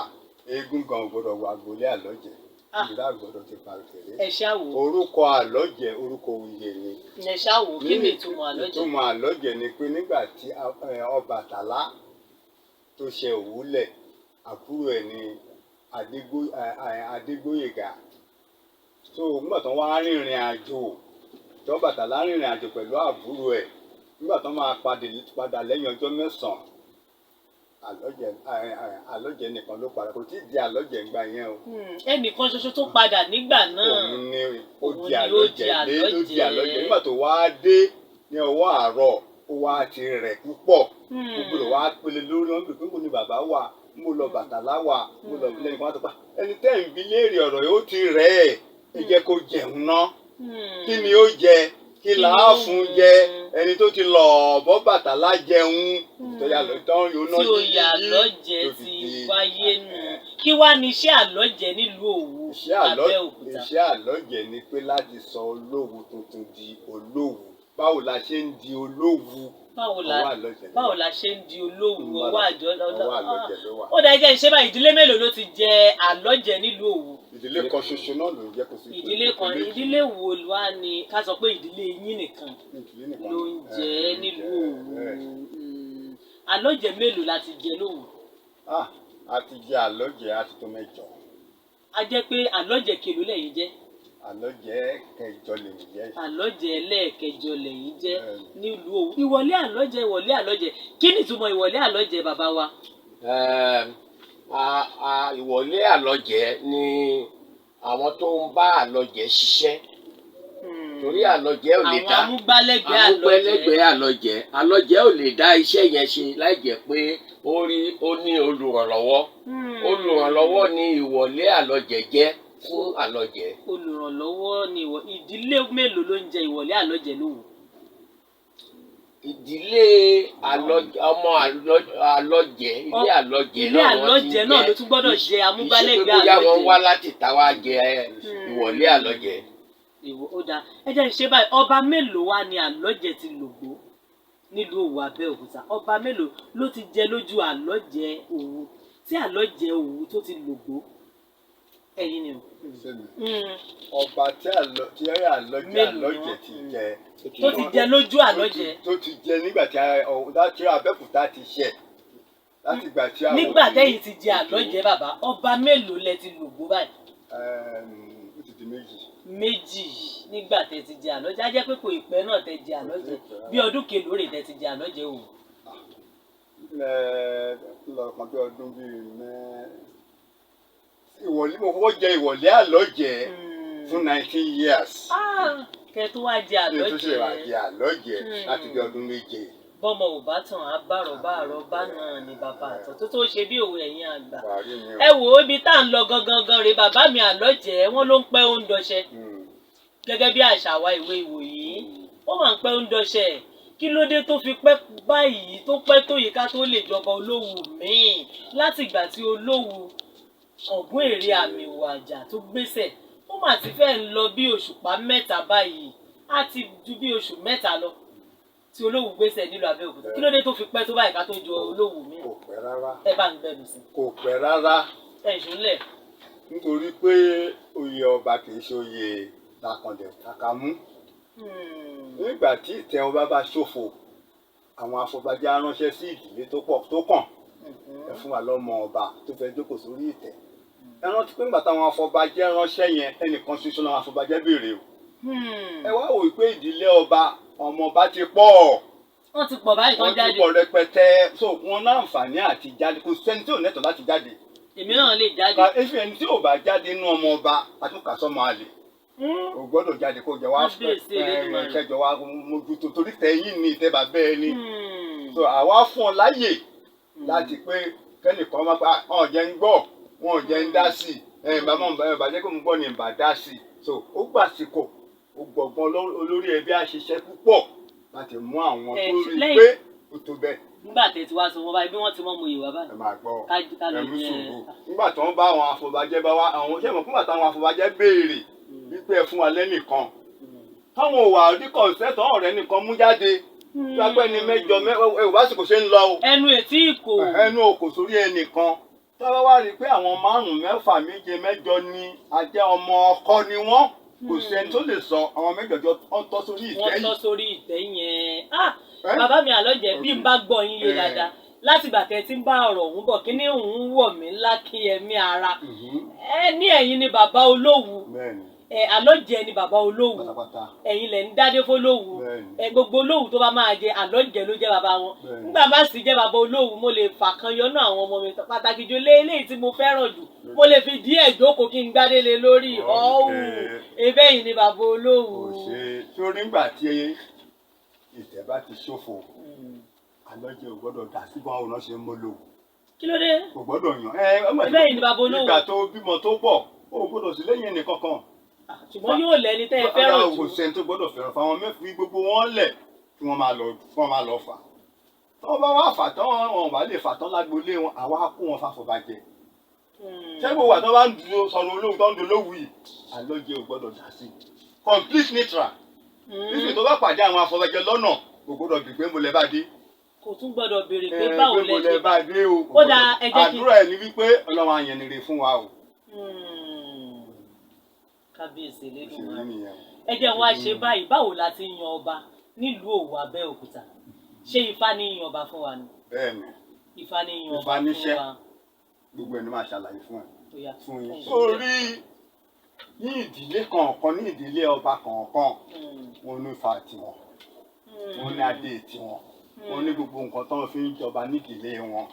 [SPEAKER 4] eégún gan ò gbọ́dọ̀ wọ agboolé àlọ́jẹ̀.
[SPEAKER 3] Ah.
[SPEAKER 4] Ìlú àgbọ̀dọ̀ ti pa òkèrè.
[SPEAKER 3] Ẹ ṣáà wò.
[SPEAKER 4] Orúkọ àlọ́jẹ̀, orúkọ oyè ni.
[SPEAKER 3] Ẹ ṣáà wò, kí ni ìtumọ̀ àlọ́jẹ̀?
[SPEAKER 4] Ìtumọ̀ àlọ́jẹ̀ ni pé nígbà tí Ọbàtálá tó ṣe òwúlẹ̀, àbúrò ẹ̀ ni Adégbóyèga. So nígbà tó wá rìnrìn àjò, tó Ọbàtálá rìnrìn àjò pẹ̀lú àbúrò ẹ̀, nígbà tó máa padà lẹ́yìn ọjọ́ 9, àlọ́jẹ̀ nìkan ló padà. Kò tí ì di àlọ́jẹ̀ ńgbà yẹn o.
[SPEAKER 3] Ẹnìkan ṣoṣo tó padà nígbà náà.
[SPEAKER 4] Òun ni ó
[SPEAKER 3] Òun
[SPEAKER 4] di
[SPEAKER 3] ni ó
[SPEAKER 4] àlọ́jẹ̀
[SPEAKER 3] di
[SPEAKER 4] lé ló di
[SPEAKER 3] àlọ́jẹ̀.
[SPEAKER 4] àlọ́jẹ̀. Nígbà tó wá dé ní ọwọ́ àárọ̀, ó wá ti rẹ̀ púpọ̀. Gbogbo rẹ̀ wá pele lórí wọn pé níbo ni bàbá wà, níbo lọ Bàtálá wà, níbo lọ lẹ́nu kan wá tó pa ẹni tẹ́ ń bi léèrè ọ̀rọ̀ yìí, ó ti rẹ̀ ẹ́, ẹ jẹ́ kó jẹun ná. Kí ni ó jẹ? Kí
[SPEAKER 3] Kí
[SPEAKER 4] là
[SPEAKER 3] ni
[SPEAKER 4] á
[SPEAKER 3] ó
[SPEAKER 4] fún
[SPEAKER 3] mu?
[SPEAKER 4] jẹ? Ẹni tó ti lọ bọ́ Bàtálá jẹun tó yà lọ tán yóò ná
[SPEAKER 3] Tí oyè àlọ́jẹ̀
[SPEAKER 4] tó fi
[SPEAKER 3] ti
[SPEAKER 4] di
[SPEAKER 3] wáyé nù. Kí wá ní iṣẹ́ àlọ́jẹ̀ nílùú Òwu
[SPEAKER 4] Iṣẹ́ àlọ́
[SPEAKER 3] Abẹ́òkúta?
[SPEAKER 4] Iṣẹ́ àlọ́jẹ̀ ni pé láti sọ Olówu tuntun di Olówu. Báwo la ṣe ń di Olówu?
[SPEAKER 3] Báwo la
[SPEAKER 4] Ọwọ́ àlọ́jẹ̀ ló
[SPEAKER 3] Báwo
[SPEAKER 4] wà.
[SPEAKER 3] la ṣe ń di Olówu? Ọwọ́ àjọ
[SPEAKER 4] Ọwọ́ àlọ́jẹ̀ ló wà.
[SPEAKER 3] Ó dá ẹjẹ́ ìṣe báyìí. Ìdílé mélòó ló ti jẹ àlọ́jẹ̀ nílùú Òwu?
[SPEAKER 4] Ìdílé kan ṣoṣo náà ló ń jẹ́, kó sí
[SPEAKER 3] Ìdílé kan.
[SPEAKER 4] méjì.
[SPEAKER 3] Ìdílé wo wá ni ká sọ pé ìdílé yín nìkan
[SPEAKER 4] Ìdílé nìkan
[SPEAKER 3] ló ń jẹ
[SPEAKER 4] ló ń
[SPEAKER 3] nílùú
[SPEAKER 4] jẹ,
[SPEAKER 3] Òwu?
[SPEAKER 4] bẹ́ẹ̀.
[SPEAKER 3] Àlọ́jẹ̀ mélòó la ti jẹ lówu?
[SPEAKER 4] Ah, a ti jẹ àlọ́jẹ̀, a ti tó 8.
[SPEAKER 3] A jẹ́ pé àlọ́jẹ̀ kèló lẹ́yìn jẹ́?
[SPEAKER 4] Àlọ́jẹ̀ kẹjọ lèmi jẹ́.
[SPEAKER 3] Àlọ́jẹ̀ ẹlẹ́ẹ̀kẹjọ lẹ́yìn jẹ́
[SPEAKER 4] Bẹ́ẹ̀ni.
[SPEAKER 3] nílùú Òwu. Ìwọlé àlọ́jẹ̀, ìwọlé àlọ́jẹ̀, kí ni ìtumọ̀ ìwọlé àlọ́jẹ̀, bàbá wa?
[SPEAKER 5] Ìwọlé àlọ́jẹ̀ ni àwọn tó ń bá àlọ́jẹ̀ ṣiṣẹ́, torí àlọ́jẹ̀ ò lè
[SPEAKER 3] Àwọn
[SPEAKER 5] dá
[SPEAKER 3] amúgbálẹ́gbẹ̀ẹ́ àlọ́jẹ̀.
[SPEAKER 5] Amúgbálẹ́gbẹ̀ẹ́ àlọ́jẹ̀. Àlọ́jẹ̀ ò lè dá iṣẹ́ yẹn ṣe láì jẹ́ pé ó rí ó ní olùrànlọ́wọ́. Olùrànlọ́wọ́ ni ìwọlé àlọ́jẹ̀ jẹ́ fún àlọ́jẹ̀.
[SPEAKER 3] Olùrànlọ́wọ́ ni ìwọ. Ìdílé mélòó ló ń jẹ ìwọlé àlọ́jẹ̀ lówu?
[SPEAKER 5] Ìdílé àlọ́jẹ̀, ọmọ àlọ́jẹ̀, ilé àlọ́jẹ̀
[SPEAKER 3] Ilé
[SPEAKER 5] náà wọ́n ti ń
[SPEAKER 3] àlọ́jẹ̀ náà
[SPEAKER 5] jẹ.
[SPEAKER 3] ló tún gbọ́dọ̀ jẹ
[SPEAKER 5] Kì í ṣe pé
[SPEAKER 3] amúgbálẹ́gbẹ̀ẹ́
[SPEAKER 5] bóyá wọ́n
[SPEAKER 3] àlọ́jẹ̀.
[SPEAKER 5] wá láti ta wá jẹ ìwọlé àlọ́jẹ̀.
[SPEAKER 3] Ìwọ ó dáa, ẹ jẹ́ n ṣe báyìí. Ọba mélòó wá ni àlọ́jẹ̀ ti lògbó nílùú Òwu Abẹ́òkúta? Ọba mélòó ló ti jẹ lójú àlọ́jẹ̀ Òwu tí àlọ́jẹ̀ Òwu tó ti lògbó? Ẹ̀yin ni o.
[SPEAKER 4] Sẹ́mi.
[SPEAKER 3] Mm.
[SPEAKER 4] Ọba tí àlọ́jẹ̀
[SPEAKER 3] Mélòó ni
[SPEAKER 4] àlọ́jẹ̀
[SPEAKER 3] wọ́n?
[SPEAKER 4] ti jẹ.
[SPEAKER 3] Tó ti jẹ lójú àlọ́jẹ̀.
[SPEAKER 4] Tó ti jẹ nígbà tí Abẹ́òkúta ti ṣẹ̀ láti ìgbà tí àwọn
[SPEAKER 3] Nígbà tẹ́yìn ti jẹ àlọ́jẹ̀, bàbá, ọba mélòó lẹ ti lògbó báyìí?
[SPEAKER 4] Ó ti di 2.
[SPEAKER 3] 2 nígbà tẹ́ ti jẹ àlọ́jẹ̀. Á jẹ́ pé kò ì pẹ́ náà tẹ́ jẹ àlọ́jẹ̀. Bí ọdún kelòó rè tẹ́ ti jẹ àlọ́jẹ̀ Òwu?
[SPEAKER 4] Lọ́kàn bí ọdún bíi Ìwọ̀lé, mo kọ́kọ́ jẹ ìwọ̀lé àlọ́jẹ fún 19 years.
[SPEAKER 3] Ah, kẹ tó wá jẹ
[SPEAKER 4] Ní tó ṣe wà
[SPEAKER 3] àlọ́jẹ.
[SPEAKER 4] Jẹ àlọ́jẹ láti bí ọdún 7.
[SPEAKER 3] Bọ́mọ ò bá tàn á bàrọ̀ bàrọ̀ bá náà ni bàbá àtọ̀ tó tó ṣe bí òwe ẹ̀yìn àgbà.
[SPEAKER 4] Buhari ni o.
[SPEAKER 3] Ẹ wò ó, ibi tá à ń lọ gangan gan rèé. Bàbá mi àlọ́jẹ, wọ́n ló ń pẹ́ ó ń dọṣẹ gẹ́gẹ́ bí àṣà wa ìwé ìwòyí, ó máa ń pẹ́ ń dọṣẹ. Kí ló dé tó fi pẹ́ báyìí, tó pẹ́ tó yìí ká tó lè jọba Olówu míì láti ìgbà tí Olówu Ọ̀gún Èrè àmì ìwàjà tó gbéṣẹ̀? Ó mà ti fẹ́ ń lọ bí òṣùpá 3 báyìí, á ti ju bí oṣù 3 lọ tí Olówu gbéṣẹ̀ nílùú Abẹ́òkúta. Kí ló dé tó fi pẹ́ tó báyìí ká tó jọ Olówu míì?
[SPEAKER 4] Kò pẹ́ rárá.
[SPEAKER 3] Ẹ bá ń gbẹnu sí.
[SPEAKER 4] Kò pẹ́ rárá.
[SPEAKER 3] Ẹ ìṣúnlẹ̀.
[SPEAKER 4] Nítorí pé oyè ọba kì í ṣe oyè lakàndẹ̀ takamú. Nígbà tí ìtẹ́ ọba bá ṣòfò, àwọn afọbajẹ á ránṣẹ́ sí ìdílé tó pọ̀ tó kàn, ẹ fún wa lọ́mọ ọba tó fẹ́ jókòó sórí ìtẹ́. Ẹ rántí pé nígbà táwọn afọbajẹ ránṣẹ́ yẹn, ẹnìkan ṣoṣo làwọn afọbajẹ béèrè o. Ẹ wá wò pé ìdílé ọba, ọmọ ọba ti pọ̀.
[SPEAKER 3] Wọ́n ti pọ̀ báyìí tán.
[SPEAKER 4] Wọ́n ti
[SPEAKER 3] Jáde.
[SPEAKER 4] pọ̀ rẹpẹtẹ, so wọn láǹfààní àti jáde. Kò sẹ́ni tí ò nẹ́tọ̀ọ́ láti jáde.
[SPEAKER 3] Èmi náà lè jáde.
[SPEAKER 4] Ká efi ẹni tí ò bá jáde nínú ọmọ ọba, àtúnkàsọ́mọ àlè. O gbọ́dọ̀ jáde kó jẹ wá.
[SPEAKER 3] Kábíyèsí Elédùmarè.
[SPEAKER 4] Kẹjọ wá mójútó, torí tẹ̀yìn ní ìtẹ́ bàbá ẹni. So àwa fún ọ láyè láti pé kẹ́nìkan má pa ọ̀ jẹ́ ń gbọ́, wọn ò jẹ́ ń dá sí i, ẹ̀ bá mọ̀ ẹ̀ bá jẹ́ kó mo gbọ́ ni bá dá sí i. So ó gbàsìkò, ó gbọ̀ngbọ́n olórí ẹbí àṣiṣẹ́ púpọ̀ láti mú àwọn
[SPEAKER 3] Ẹ,
[SPEAKER 4] tó rí i
[SPEAKER 3] lẹ́yìn-
[SPEAKER 4] pé ó tó bẹ́ẹ̀.
[SPEAKER 3] Nígbà tẹ̀ tí wàá sọ wọn báyìí, bí wọ́n ti mọ́ mo yè wá báyìí.
[SPEAKER 4] Ẹ máa gbọ́.
[SPEAKER 3] Ká lọ
[SPEAKER 4] ẹ̀mú
[SPEAKER 3] jẹ.
[SPEAKER 4] sùúrù. Nígbà tí wọ́n bá àwọn afọbajẹ́ bá wá, àwọn ṣé mọ̀, nígbà táwọn afọbajẹ́ béèrè wípé ẹ fún wa lẹ́nìkan, táwọn ò wà rí kọ̀ǹsẹ́tọ̀ ọ̀rẹ́ nìkan mú jáde lápẹ́ ní mẹ́jọ ẹ wá sì kò ṣe ń lọ o.
[SPEAKER 3] Ẹnu ètí ìkò.
[SPEAKER 4] Ẹnu òkò sórí ẹnìkan. Táwa wá rí i pé àwọn márùn, mẹ́fà, méje, mẹ́jọ ni ajẹ́ ọmọ ọkọ ni wọ́n, kò sí ẹni tó lè sọ àwọn mẹ́jọjọ wọ́n tọ́ sórí ìtẹ́
[SPEAKER 3] Wọ́n
[SPEAKER 4] yìí.
[SPEAKER 3] tọ́ sórí ìtẹ́ yẹn. Ah,
[SPEAKER 4] Ẹ́?
[SPEAKER 3] bàbá mi àlọ́jẹ́, bí n bá gbọ́ yín yé
[SPEAKER 4] Eh.
[SPEAKER 3] dáadáa, látìgbà tẹ́ ti ń bá ọ̀rọ̀ ọ̀hún bọ̀, kí ni òun wọ̀ mí ńlá kí ẹ̀mí ara ẹ ní ẹ̀yin ni bàbá Olówu.
[SPEAKER 4] Bẹ́ẹ̀ni.
[SPEAKER 3] Ẹ àlọ́jẹ́ ni bàbá Olówu.
[SPEAKER 4] Pátápátá.
[SPEAKER 3] Ẹ̀yin lẹ̀ ń dádé fólówu.
[SPEAKER 4] Bẹ́ẹ̀ni.
[SPEAKER 3] Ẹ gbogbo Olówu tó bá máa jẹ, àlọ́jẹ́ ló jẹ́ bàbá wọn.
[SPEAKER 4] Bẹ́ẹ̀ni.
[SPEAKER 3] Nígbà bá sì jẹ́ bàbá Olówu, mo lè fà kan yọnú àwọn ọmọ mi, pàtàkì jù lé eléyìí tí mo fẹ́ràn jù, mo lè fi díẹ̀ jókòó kí n gbádé lé lórí ọ̀hún. Ebe yìí ni bàbá Olówu.
[SPEAKER 4] Kò ṣe sórí. Ńgbà tí ìtẹ́ bá ti ṣòfò, àlọ́jẹ́ ò gbọ́dọ̀ dà sí báwo náà ṣe ń mọ́ lò.
[SPEAKER 3] Kí ló dé?
[SPEAKER 4] Kò gbọ́dọ̀ yàn ẹ.
[SPEAKER 3] Ebe yìí ni bàbá Olówu.
[SPEAKER 4] Ìgbà tó bímọ tó pọ̀, ó gbọ́dọ̀ sí lẹ́yìn ẹnì kankan.
[SPEAKER 3] Ṣùgbọ́n yóò lẹ́ni tẹ́ ẹ fẹ́ràn
[SPEAKER 4] Ọ̀dà
[SPEAKER 3] jù.
[SPEAKER 4] Kò sẹ́ni tó gbọ́dọ̀ fẹ́ràn fáwọn mẹ́fì, gbogbo wọn lẹ̀ kí wọ́n máa lọ, kí wọ́n máa lọ fà. Tí wọ́n bá wá fà tán, wọn bá lè fà tán lágbolé wọn, àwa kó wọn fàfọ̀bàjẹ́. Ṣé gbogbo àti wọn bá ń dúró sọ̀rọ̀ Olówu tó ń dolówù yìí, àlọ́jẹ́ ò gbọ́dọ̀ dá sí, complete neutral. Níbi tó bá pàdé àwọn afọbajẹ lọ́nà, kò gbọ́dọ̀ bí pé mo lẹ bá dé.
[SPEAKER 3] Kò tún gbọ́dọ̀ béèrè pé
[SPEAKER 4] Ẹ,
[SPEAKER 3] báwo
[SPEAKER 4] pé
[SPEAKER 3] lẹ
[SPEAKER 4] mo
[SPEAKER 3] ṣe
[SPEAKER 4] lẹ bá dé o. Kò
[SPEAKER 3] Ó dáa,
[SPEAKER 4] gbọ́dọ̀.
[SPEAKER 3] ẹ jẹ́ kí-
[SPEAKER 4] Àdúrà ẹ̀ ní wípé Ọlọ́run àyànnìrè fún wa o.
[SPEAKER 3] Kábíyèsí
[SPEAKER 4] Bó ṣe rí
[SPEAKER 3] Elédùmarè.
[SPEAKER 4] nìyẹn.
[SPEAKER 3] Ẹ jẹ́ wá ṣe báyìí, báwo la ti ń yan ọba nílùú Òwu Abẹ́òkúta? Ṣé Ifá ní yan ọba fún wa ni?
[SPEAKER 4] Bẹ́ẹ̀ ni.
[SPEAKER 3] Ifá ní yan ọba
[SPEAKER 4] Ifá
[SPEAKER 3] fún
[SPEAKER 4] níṣẹ́.
[SPEAKER 3] wa.
[SPEAKER 4] Gbogbo ẹni máa ṣàlàyé fún ẹ,
[SPEAKER 3] Ó yá.
[SPEAKER 4] fún yín.
[SPEAKER 3] Ẹ̀yin.
[SPEAKER 4] Sórí ní ìdílé kọ̀ọ̀kan, ní ìdílé ọba kọ̀ọ̀kan, wọn ní Ifá tiwọn, wọn ní adé tiwọn, wọn ní gbogbo nǹkan tó ń fi ń jọba nídìílé wọn.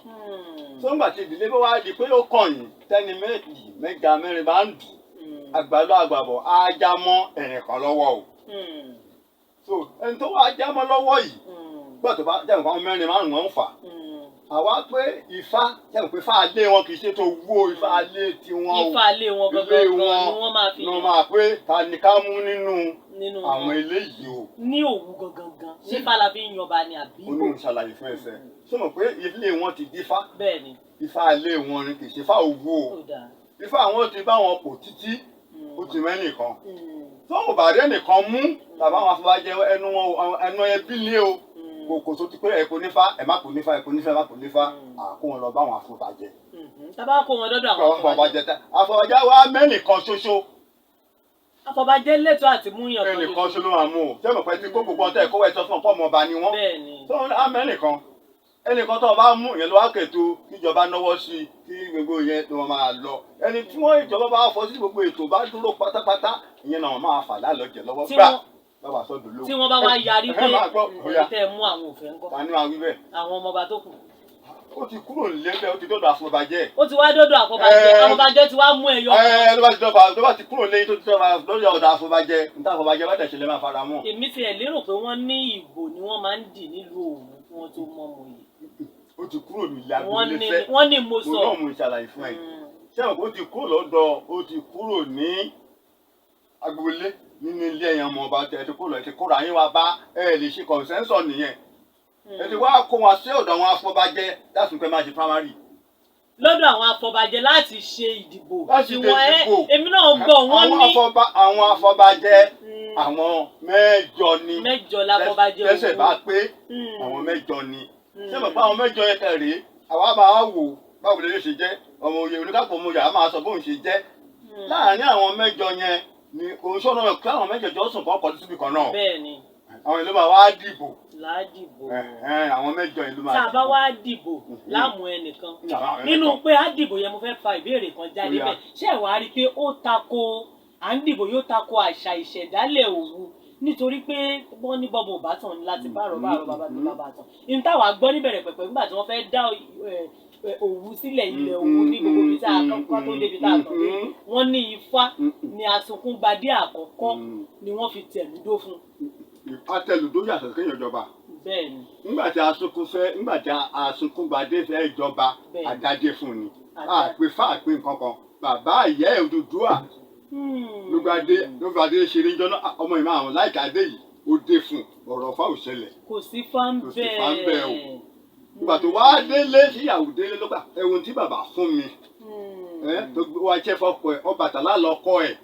[SPEAKER 4] Tó ń gbà tí ìdílé bá wá di pé ó kàn yín, tẹ́ni méjì, mẹ́ta, mẹ́rin bá ń dù, àgbàlọ́ àgbàbọ̀ á já mọ́ ẹ̀rìn kan lọ́wọ́ o. So ẹni tó wá já mọ́ lọ́wọ́ yìí, gbọ́ tó bá jẹ́ nǹkan mẹ́rin márùn-ún wọn ń fà, àwa pé Ifá jẹ́ pé Ifá alé wọn, kì í ṣe tó wú o, Ifá alé tiwọn o.
[SPEAKER 3] Ifá ilé wọn
[SPEAKER 4] Ilé
[SPEAKER 3] gangan ni
[SPEAKER 4] wọn
[SPEAKER 3] wọ́n máa fi
[SPEAKER 4] ni wọ́n máa pé ta ni ká mú nínú
[SPEAKER 3] nínú
[SPEAKER 4] àwọn
[SPEAKER 3] wọn.
[SPEAKER 4] eléyìí o.
[SPEAKER 3] Ní Òwu gangan gan, ṣé Ifá la fi ń yanba ni àbí?
[SPEAKER 4] Olóhùn ṣàlàyé fún ẹsẹ ṣé mọ̀ pé ilé wọn ti dífá.
[SPEAKER 3] Bẹ́ẹ̀ ni.
[SPEAKER 4] Ifá alé wọn ni, kì í ṣe Ifá Òwu o.
[SPEAKER 3] Ó dáa.
[SPEAKER 4] Ifá àwọn ti bá wọn pò títí, ó ti mẹ́nìkan. Tó ò bá rí ẹnìkan mú tàbí àwọn afọbajẹ, ẹnu wọn, ẹnu ẹbí ní o. Kò tó ti pé ẹ kò nífá, ẹ má kò nífá, ẹ kò nífá, ẹ má kò nífá, àkó wọn lọ bá àwọn afọbajẹ.
[SPEAKER 3] Tá bá kó wọn dọ́dọ̀ àwọn
[SPEAKER 4] Afọbajẹ tẹ afọbajẹ wa mẹ́nìkan ṣoṣo.
[SPEAKER 3] Afọbajẹ lẹ́tọ̀ọ́ àti múyàn kan
[SPEAKER 4] Ẹnìkan ṣoṣo ló máa mú o. Ṣé mo pẹ́ tí kó gbogbo ọtẹ ẹ̀kọ́ ẹ̀ sọ fún ọ̀pọ̀ ọmọ ọba ni wọ́n.
[SPEAKER 3] Bẹ́ẹ̀ ni.
[SPEAKER 4] Tó ń amẹ́nìkan, ẹnìkan tó o bá mú ìyẹn ló wá kètò kíjọba náwó sí i, kí gbogbo yẹn ló máa lọ. Ẹni tí wọ́n ìjọba bá fọ sí, gbogbo ètò bá dúró pátápátá, ìyẹn náà wọ́n máa fà lálọ́jẹ lọ́wọ́
[SPEAKER 3] Tí
[SPEAKER 4] gbà
[SPEAKER 3] wọ́n-
[SPEAKER 4] bàbá sọ́dọ̀ lówó.
[SPEAKER 3] Tí wọ́n bá wá yarí pé
[SPEAKER 4] Ẹ máa gbọ́ bóyá
[SPEAKER 3] ẹ̀yin tẹ́ ẹ mú, àwọn òfin ńkọ́?
[SPEAKER 4] Ta ni wàá wí bẹ́ẹ̀?
[SPEAKER 3] Àwọn ọmọọba tó kù.
[SPEAKER 4] Ó ti kúrò nílé bẹ́ẹ̀, ó ti dọ́dọ̀ àfọbàjẹ́.
[SPEAKER 3] Ó ti wá dọ́dọ̀ àfọbàjẹ́. Àfọbàjẹ́ ti wá mú ẹyọ kan.
[SPEAKER 4] Ẹ tó bá ti dọ́fà, tó bá ti kúrò nílé, tó ti dọ́fà lọ́dọ̀ ọ̀dọ̀ àfọbàjẹ́, níta àfọbàjẹ́ bá tẹ̀sí lè máa fara mọ́.
[SPEAKER 3] Èmi tiẹ̀ lérò pé wọ́n ní ìbò ni wọ́n máa ń dì nílùú Òwu kí wọ́n tó mọ́ ọmọ yìí.
[SPEAKER 4] Ó ti kúrò nílé
[SPEAKER 3] Wọ́n
[SPEAKER 4] agboolé
[SPEAKER 3] ní
[SPEAKER 4] fẹ́.
[SPEAKER 3] wọ́n ní mo
[SPEAKER 4] Mo
[SPEAKER 3] sọ.
[SPEAKER 4] náà mo ṣàlàyé fún ẹ. Ṣé àwọn kò ti kúrò lọ́dọ̀, ó ti kúrò ní agboolé nínú ilé ẹ̀yàn ọmọ ọba, ẹ ti kúrò, ẹ ti kúrò àyín wa bá ẹ lè ṣe consensus nìyẹn. Ẹ ti wá kó wọn sí ọ̀dọ̀ àwọn afọbajẹ láti pẹ́ máa ṣe primary.
[SPEAKER 3] Lọ́dọ̀ àwọn afọbajẹ láti ṣe ìdìbò.
[SPEAKER 4] Láti
[SPEAKER 3] tí
[SPEAKER 4] ṣe
[SPEAKER 3] wọ́n
[SPEAKER 4] ìdìbò.
[SPEAKER 3] Èmi náà gbọ́ wọ́n
[SPEAKER 4] Àwọn
[SPEAKER 3] ní
[SPEAKER 4] àwọn afọbajẹ, àwọn 8 ni.
[SPEAKER 3] 8 láfọbajẹ Òwu.
[SPEAKER 4] Tẹ́sẹ̀ bá pé àwọn 8 ni. Ṣé mo pa àwọn 8 yẹn kẹ̀ rèé, àwa máa wò báwo lè ṣe jẹ́ ọmọ oyè, oníkàpọ̀ ọmọ oyè, àwa máa sọ bóun ṣe jẹ́. Láàárín àwọn 8 yẹn ni òun sọ̀rọ̀ náà kí àwọn 8 jọ sùn kọ́ kọ́ síbi kan náà.
[SPEAKER 3] Bẹ́ẹ̀ ni.
[SPEAKER 4] Àwọn ìlú máa wá dìbò.
[SPEAKER 3] Ládìbò.
[SPEAKER 4] Ẹ̀hẹ́n, àwọn 8 ìlú máa
[SPEAKER 3] Tá a bá wá dìbò láàmú ẹnìkan
[SPEAKER 4] Àwọn
[SPEAKER 3] nínú
[SPEAKER 4] ẹnìkan.
[SPEAKER 3] pé á dìbò yẹn, mo fẹ́ fa ìbéèrè kan jáde
[SPEAKER 4] Ó yá.
[SPEAKER 3] bẹ́ẹ̀. Ṣé ẹ wàá rí i pé ó tako à ń dìbò yóò tako àṣà ìṣẹ̀dálẹ̀ Òwu, nítorí pé wọ́n ní bọ́mọ òbátàn ní láti bá àrọ̀ bá àrọ̀ bàbá tó bàbá tán ní táwa gbọ́ níbẹ̀rẹ̀ pẹ̀pẹ̀ nígbà tí wọ́n fẹ́ dá Òwu sílẹ̀, ilẹ̀ Òwu ní gbogbo ibi tá a kọ́ tó débi tá a tàn dé, wọ́n ní Ifá ni asunkúngbadé àkọ́kọ́ ni wọ́n fi tẹ̀lúdó fún.
[SPEAKER 4] Atẹlùdó yàtọ̀ kéèyàn jọba.
[SPEAKER 3] Bẹ́ẹ̀ ni.
[SPEAKER 4] Nígbà tí asunkún fẹ́, nígbà tí asunkúngbadé fẹ́ jọba, àdájé fún ni. Àpè fá àpè nǹkan kan, bàbá ìyá ẹ̀ Odùduwà ló gbadé, ló gbadé ṣeré jọ náà. Ọmọ ìmọ̀ àwọn láìka adé yìí, ó dé fún ọ̀rọ̀ fáwọn ìṣẹ̀lẹ̀.
[SPEAKER 3] Kò sí fá ń
[SPEAKER 4] Kò sí fá ń bẹ́ẹ̀ o.
[SPEAKER 3] bẹ́ẹ̀.
[SPEAKER 4] Nígbà tó wá délé, síyàwó délé ló gbà ẹ̀wọ̀n tí bàbá fún mi ẹ tó wá jẹ́ fọ́kọ ẹ̀, Ọbàtálá lọ́kọ ẹ̀.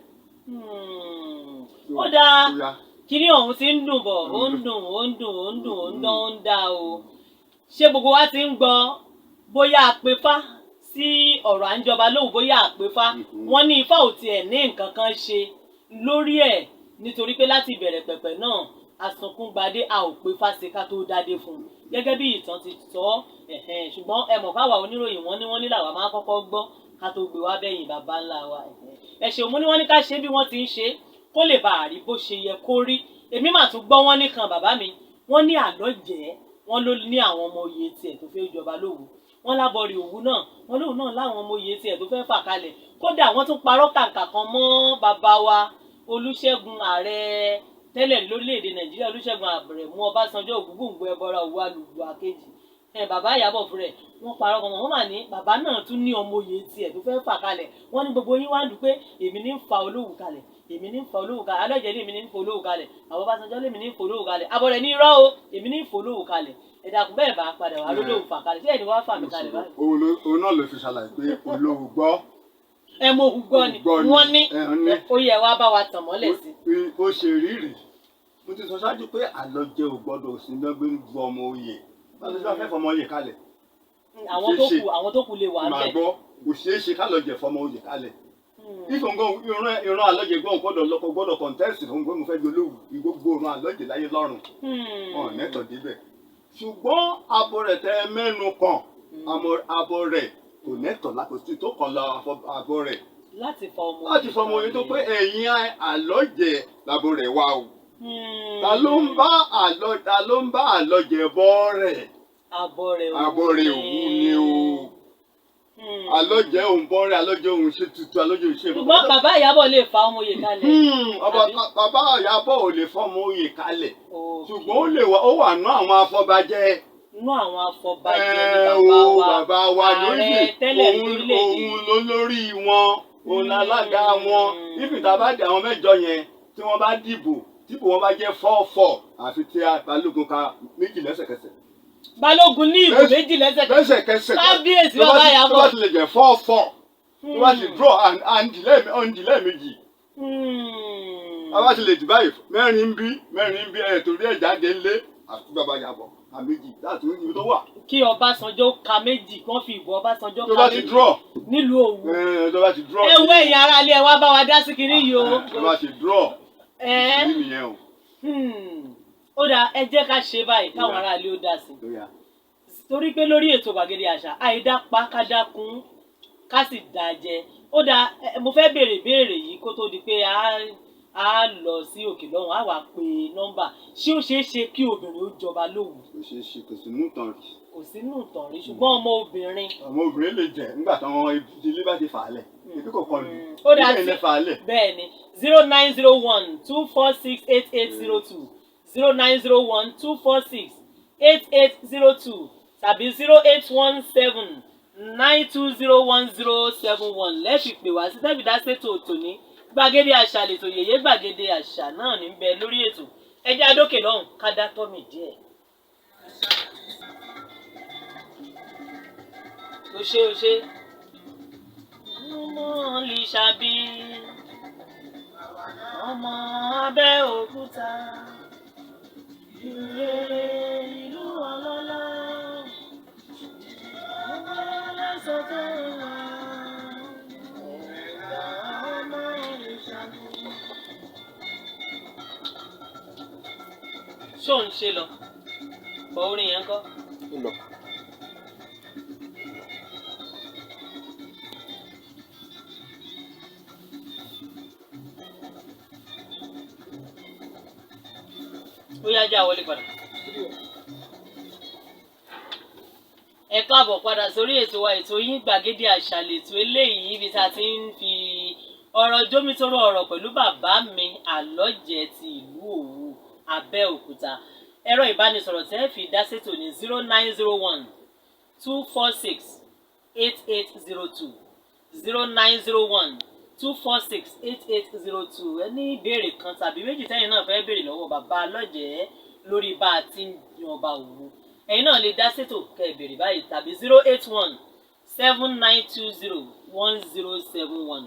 [SPEAKER 3] Ó dáa.
[SPEAKER 4] Ó yá.
[SPEAKER 3] Kíní ọ̀hún ti ń dùn bọ̀, ó ń dùn, ó ń dùn, ó ń dùn, ó ń dán, ó ń dá o. Ṣé gbogbo wa ti ń gbọ́ bóyá àpèfá sí ọ̀rọ̀ à ń jọba lóhùn, bóyá àpèfá? Wọ́n ní Ifá ò tiẹ̀ ní nǹkan kan ṣe lórí ẹ̀, nítorí pé láti ìbẹ̀rẹ̀ pẹ̀pẹ̀ náà, asunkúngbadé a ò pé fáṣe ká tó dádé fún un gẹ́gẹ́ bí ìtàn ti sọ ẹ̀hẹ́n. Ṣùgbọ́n ẹ mọ̀ fáwa oníròyìn, wọ́n ní làwa máa kọ́kọ́ gbọ́ ká tó gbé wá bẹ́yìn bàbá ńlá wa. Ẹ̀hẹ́n. Ẹ ṣeun. Mo ní wọ́n ní ká ṣe bí wọ́n ti ń ṣe kó lè bá a rí bó ṣe yẹ kó rí. Èmi mà tún gbọ́ wọ́n nìkan bàbá mi, wọ́n ní àlọ́ jẹ́ wọ́n ló ní àwọn ọmọ oyè tiẹ̀ tó fẹ́ jọba lówu, wọ́n lábọ̀rì Òwu náà, wọ́n lóun náà láwọn ọmọ oyè tiẹ̀ tó fẹ́ fà kalẹ̀. Kódà wọ́n tún parọ́ kàǹkà kan mọ́ bàbá wa Olúṣẹ́gun, ààrẹ tẹ́lẹ̀ lórílẹ̀‐èdè Nàìjíríà, Olúṣẹ́gun Àbẹ̀rẹ̀mú Ọbásanjọ́, Ògúngbùngbò ẹbọra Òwu alùgbò àkejì ẹ, bàbá Ìyábọ̀ fún rẹ̀. Wọ́n parọ́ kan mọ́ wọ́n mà ní bàbá náà tún ní ọmọ oyè tiẹ̀ tó fẹ́ fà kalẹ̀. Wọ́n ní gbogbo yín wá ń dùn pé èmi ní ń fa Olówu kalẹ̀, èmi ní ń fa Olówu kalẹ̀, alọ́jẹ́ ní èmi ní ń fa Olówu kalẹ̀, àwọn Ọbásanjọ́ lèmi ní ń fa Olówu kalẹ̀, àbọ̀rẹ̀ ní irọ́ o, èmi ní ń fa Olówu kalẹ̀. Ẹ dákun, bẹ́ẹ̀ bá padà wá lólówu fà kalẹ̀, ṣé ẹni wá fà mí kalẹ̀ báyìí?
[SPEAKER 4] Òun náà ló fi ṣàlàyé pé Olówu gbọ́.
[SPEAKER 3] Ẹ mọ òhun gbọ́ ni.
[SPEAKER 4] Gbọ́ ni.
[SPEAKER 3] Wọ́n ní
[SPEAKER 4] Ẹ, wọ́n ní.
[SPEAKER 3] ó yẹ wá bá wa tàn mọ́lẹ̀ sí.
[SPEAKER 4] Ó ṣe rírì, mo ti sọ ṣáájú pé àlọ́jẹ ò gbọ́dọ̀ sí lọ́gbẹ́ ju ọmọ oyè, báwo ṣe wá fẹ́ fọmọ oyè kalẹ̀?
[SPEAKER 3] Àwọn tó
[SPEAKER 4] Ṣeéṣe.
[SPEAKER 3] kù, àwọn tó kù lè wà
[SPEAKER 4] Màá
[SPEAKER 3] bẹ́ẹ̀.
[SPEAKER 4] gbọ́, kò ṣeé ṣe ká lọ́jẹ̀ fọmọ oyè kalẹ̀. Ìfọ̀ngàn ìran àlọ́jẹ gbọ́n gbọ́dọ̀ lọ́kọ gbọ́dọ̀ contest fún pé mo fẹ́ jolówù, gbogbo ìran àlọ́jẹ láyé lọ́rùn wọn nẹ́tọ̀ débẹ̀. Ṣùgbọ́n abo rẹ̀ tẹ mẹ́nu kàn, abo rẹ̀ kò nẹ́tọ̀ lákòóso tó kàn lọ abo rẹ̀
[SPEAKER 3] láti fa ọmọ
[SPEAKER 4] láti fọmọ oyè tó pé ẹ̀yìn àlọ́jẹ labo rẹ̀ wá o. Ta ló ń bá àlọ́, ta ló ń bá àlọ́jẹ bọ́ rẹ̀?
[SPEAKER 3] Abọ́ rẹ̀ òwú.
[SPEAKER 4] Abọ́ rẹ̀ òwú ni o. Àlọ́jẹ òun bọ́ rẹ̀, àlọ́jẹ òun ṣe tuntun, àlọ́jẹ òun ṣe.
[SPEAKER 3] Ṣùgbọ́n bàbá Ìyábọ̀ lè fa ọmọ oyè kalẹ̀.
[SPEAKER 4] Ọba
[SPEAKER 3] Àbí?
[SPEAKER 4] Bàbá Ìyábọ̀ ò lè fọmọ oyè kalẹ̀,
[SPEAKER 3] Okay.
[SPEAKER 4] ṣùgbọ́n ó lè wà, ó wà ná àwọn afọbajẹ.
[SPEAKER 3] Inú àwọn afọbajẹ ni
[SPEAKER 4] Ẹ
[SPEAKER 3] bàbá
[SPEAKER 4] o
[SPEAKER 3] wa
[SPEAKER 4] bàbá wa
[SPEAKER 3] ààrẹ
[SPEAKER 4] lórí
[SPEAKER 3] tẹ́lẹ̀
[SPEAKER 4] òun
[SPEAKER 3] lórílẹ̀‐èdè.
[SPEAKER 4] Òun ló lórí wọn, òun lálága wọn. Ìfìtà bá dé àwọn 8 yẹn tí wọ́n bá dìbò, dìbò wọn bá jẹ́ 4-4, àfi tí Balógun ka 2 lẹ́sẹ̀kẹsẹ̀.
[SPEAKER 3] Balógun ní ìbò 2 lẹ́sẹ̀kẹsẹ̀.
[SPEAKER 4] Lẹ́sẹ̀kẹsẹ̀.
[SPEAKER 3] Kábíyèsí
[SPEAKER 4] Tó bá
[SPEAKER 3] bàbá
[SPEAKER 4] tó bá
[SPEAKER 3] Ìyábọ̀.
[SPEAKER 4] ti lè jẹ́ 4-4, tó bá ti draw and lẹ́ẹ̀mejì, a bá ti lè dì báyìí, 4 ń bí, 4 ń bí, ẹ̀ torí ẹ̀ jáde ńlé, àti bàbá Ìyábọ̀ ka 2 láti ibi tó wà.
[SPEAKER 3] Kí Ọbásanjọ́ ka 2, kí wọ́n fi ìbò Ọbásanjọ́
[SPEAKER 4] Tó
[SPEAKER 3] ka
[SPEAKER 4] bá ti
[SPEAKER 3] 2
[SPEAKER 4] draw
[SPEAKER 3] nílùú Òwu.
[SPEAKER 4] Ẹ̀, tó bá ti draw.
[SPEAKER 3] Ẹ wo, ẹ̀yin ará ilé, ẹ wá bá wa dá sí kinní yìí o.
[SPEAKER 4] Tó bá ti draw
[SPEAKER 3] Ẹ
[SPEAKER 4] ìṣírí nìyẹn o.
[SPEAKER 3] Ó dáa, ẹ jẹ́ ká ṣe báyìí káwọn
[SPEAKER 4] Ó yá.
[SPEAKER 3] ará ilé ó dá sí
[SPEAKER 4] Ó yá.
[SPEAKER 3] Torí pé lórí ètò Gbàgede Àṣà, àìdápa kádákun ká sì dá jẹ. Ó dáa, mo fẹ́ béèrè ìbéèrè yìí kó tó di pé a Á lọ sí òkè lọ́hùn, á wàá pe nọ́mbà. Ṣé ó ṣeé ṣe kí obìnrin ó jọba lóhùn?
[SPEAKER 4] Kò ṣeé ṣe, kò sí mú tán rí.
[SPEAKER 3] Kò sínú ìtàn rí, ṣùgbọ́n ọmọ obìnrin.
[SPEAKER 4] Ọmọ obìnrin lè jẹ nígbà táwọn ìdílé bá ti fà á lẹ̀, ibi kò kọlu.
[SPEAKER 3] Ó dáa.
[SPEAKER 4] Ilé ilẹ̀ fà á lẹ̀.
[SPEAKER 3] Bẹ́ẹ̀ ni, 09012468802, 09012468802 tàbí 08179201071 lẹ́ẹ̀fì pè wá sí tẹ́fì dá sétò tòní. Gbàgede àṣà lètò, yèyé gbàgede àṣà náà ní bẹ lórí ètò. Ẹjẹ́ adókè lọ́hùn ká dá tọ́mì díẹ̀. O ṣe, o ṣe. Ọmọ Lísàbí, ọmọ Abẹ́òkúta, ìrere ìlú ọlọ́lá, ọmọ aláṣọ tó wà, ẹ̀ka ọmọ Lísàbí. Ṣó ń ṣe lọ bọ orin yẹn kọ́?
[SPEAKER 5] Ó lọ.
[SPEAKER 3] Ó yá, já wọlé padà. Ẹ káàbọ̀ padà sórí ètò wa, ètò yín, gbàgede àṣà lètò eléyìí, ibi tá a ti ń fi ọ̀rọ̀ jómitóró ọ̀rọ̀ pẹ̀lú bàbá mi àlọ́jẹ̀ ti ìlú Òwu Abẹ́òkúta. Ẹ̀rọ ìbánisọ̀rọ̀ tẹ́ fi dá sétò ní 09012468802, 09012468802. Ẹ ní ìbéèrè kan tàbí méjì tẹ́yìn náà fẹ́ béèrè lọ́wọ́ bàbá àlọ́jẹ̀ lórí bá a ti ń yan ọba Òwu, ẹ̀yin náà lè dá sétò kẹ́ ẹ béèrè báyìí, tàbí 08179201071.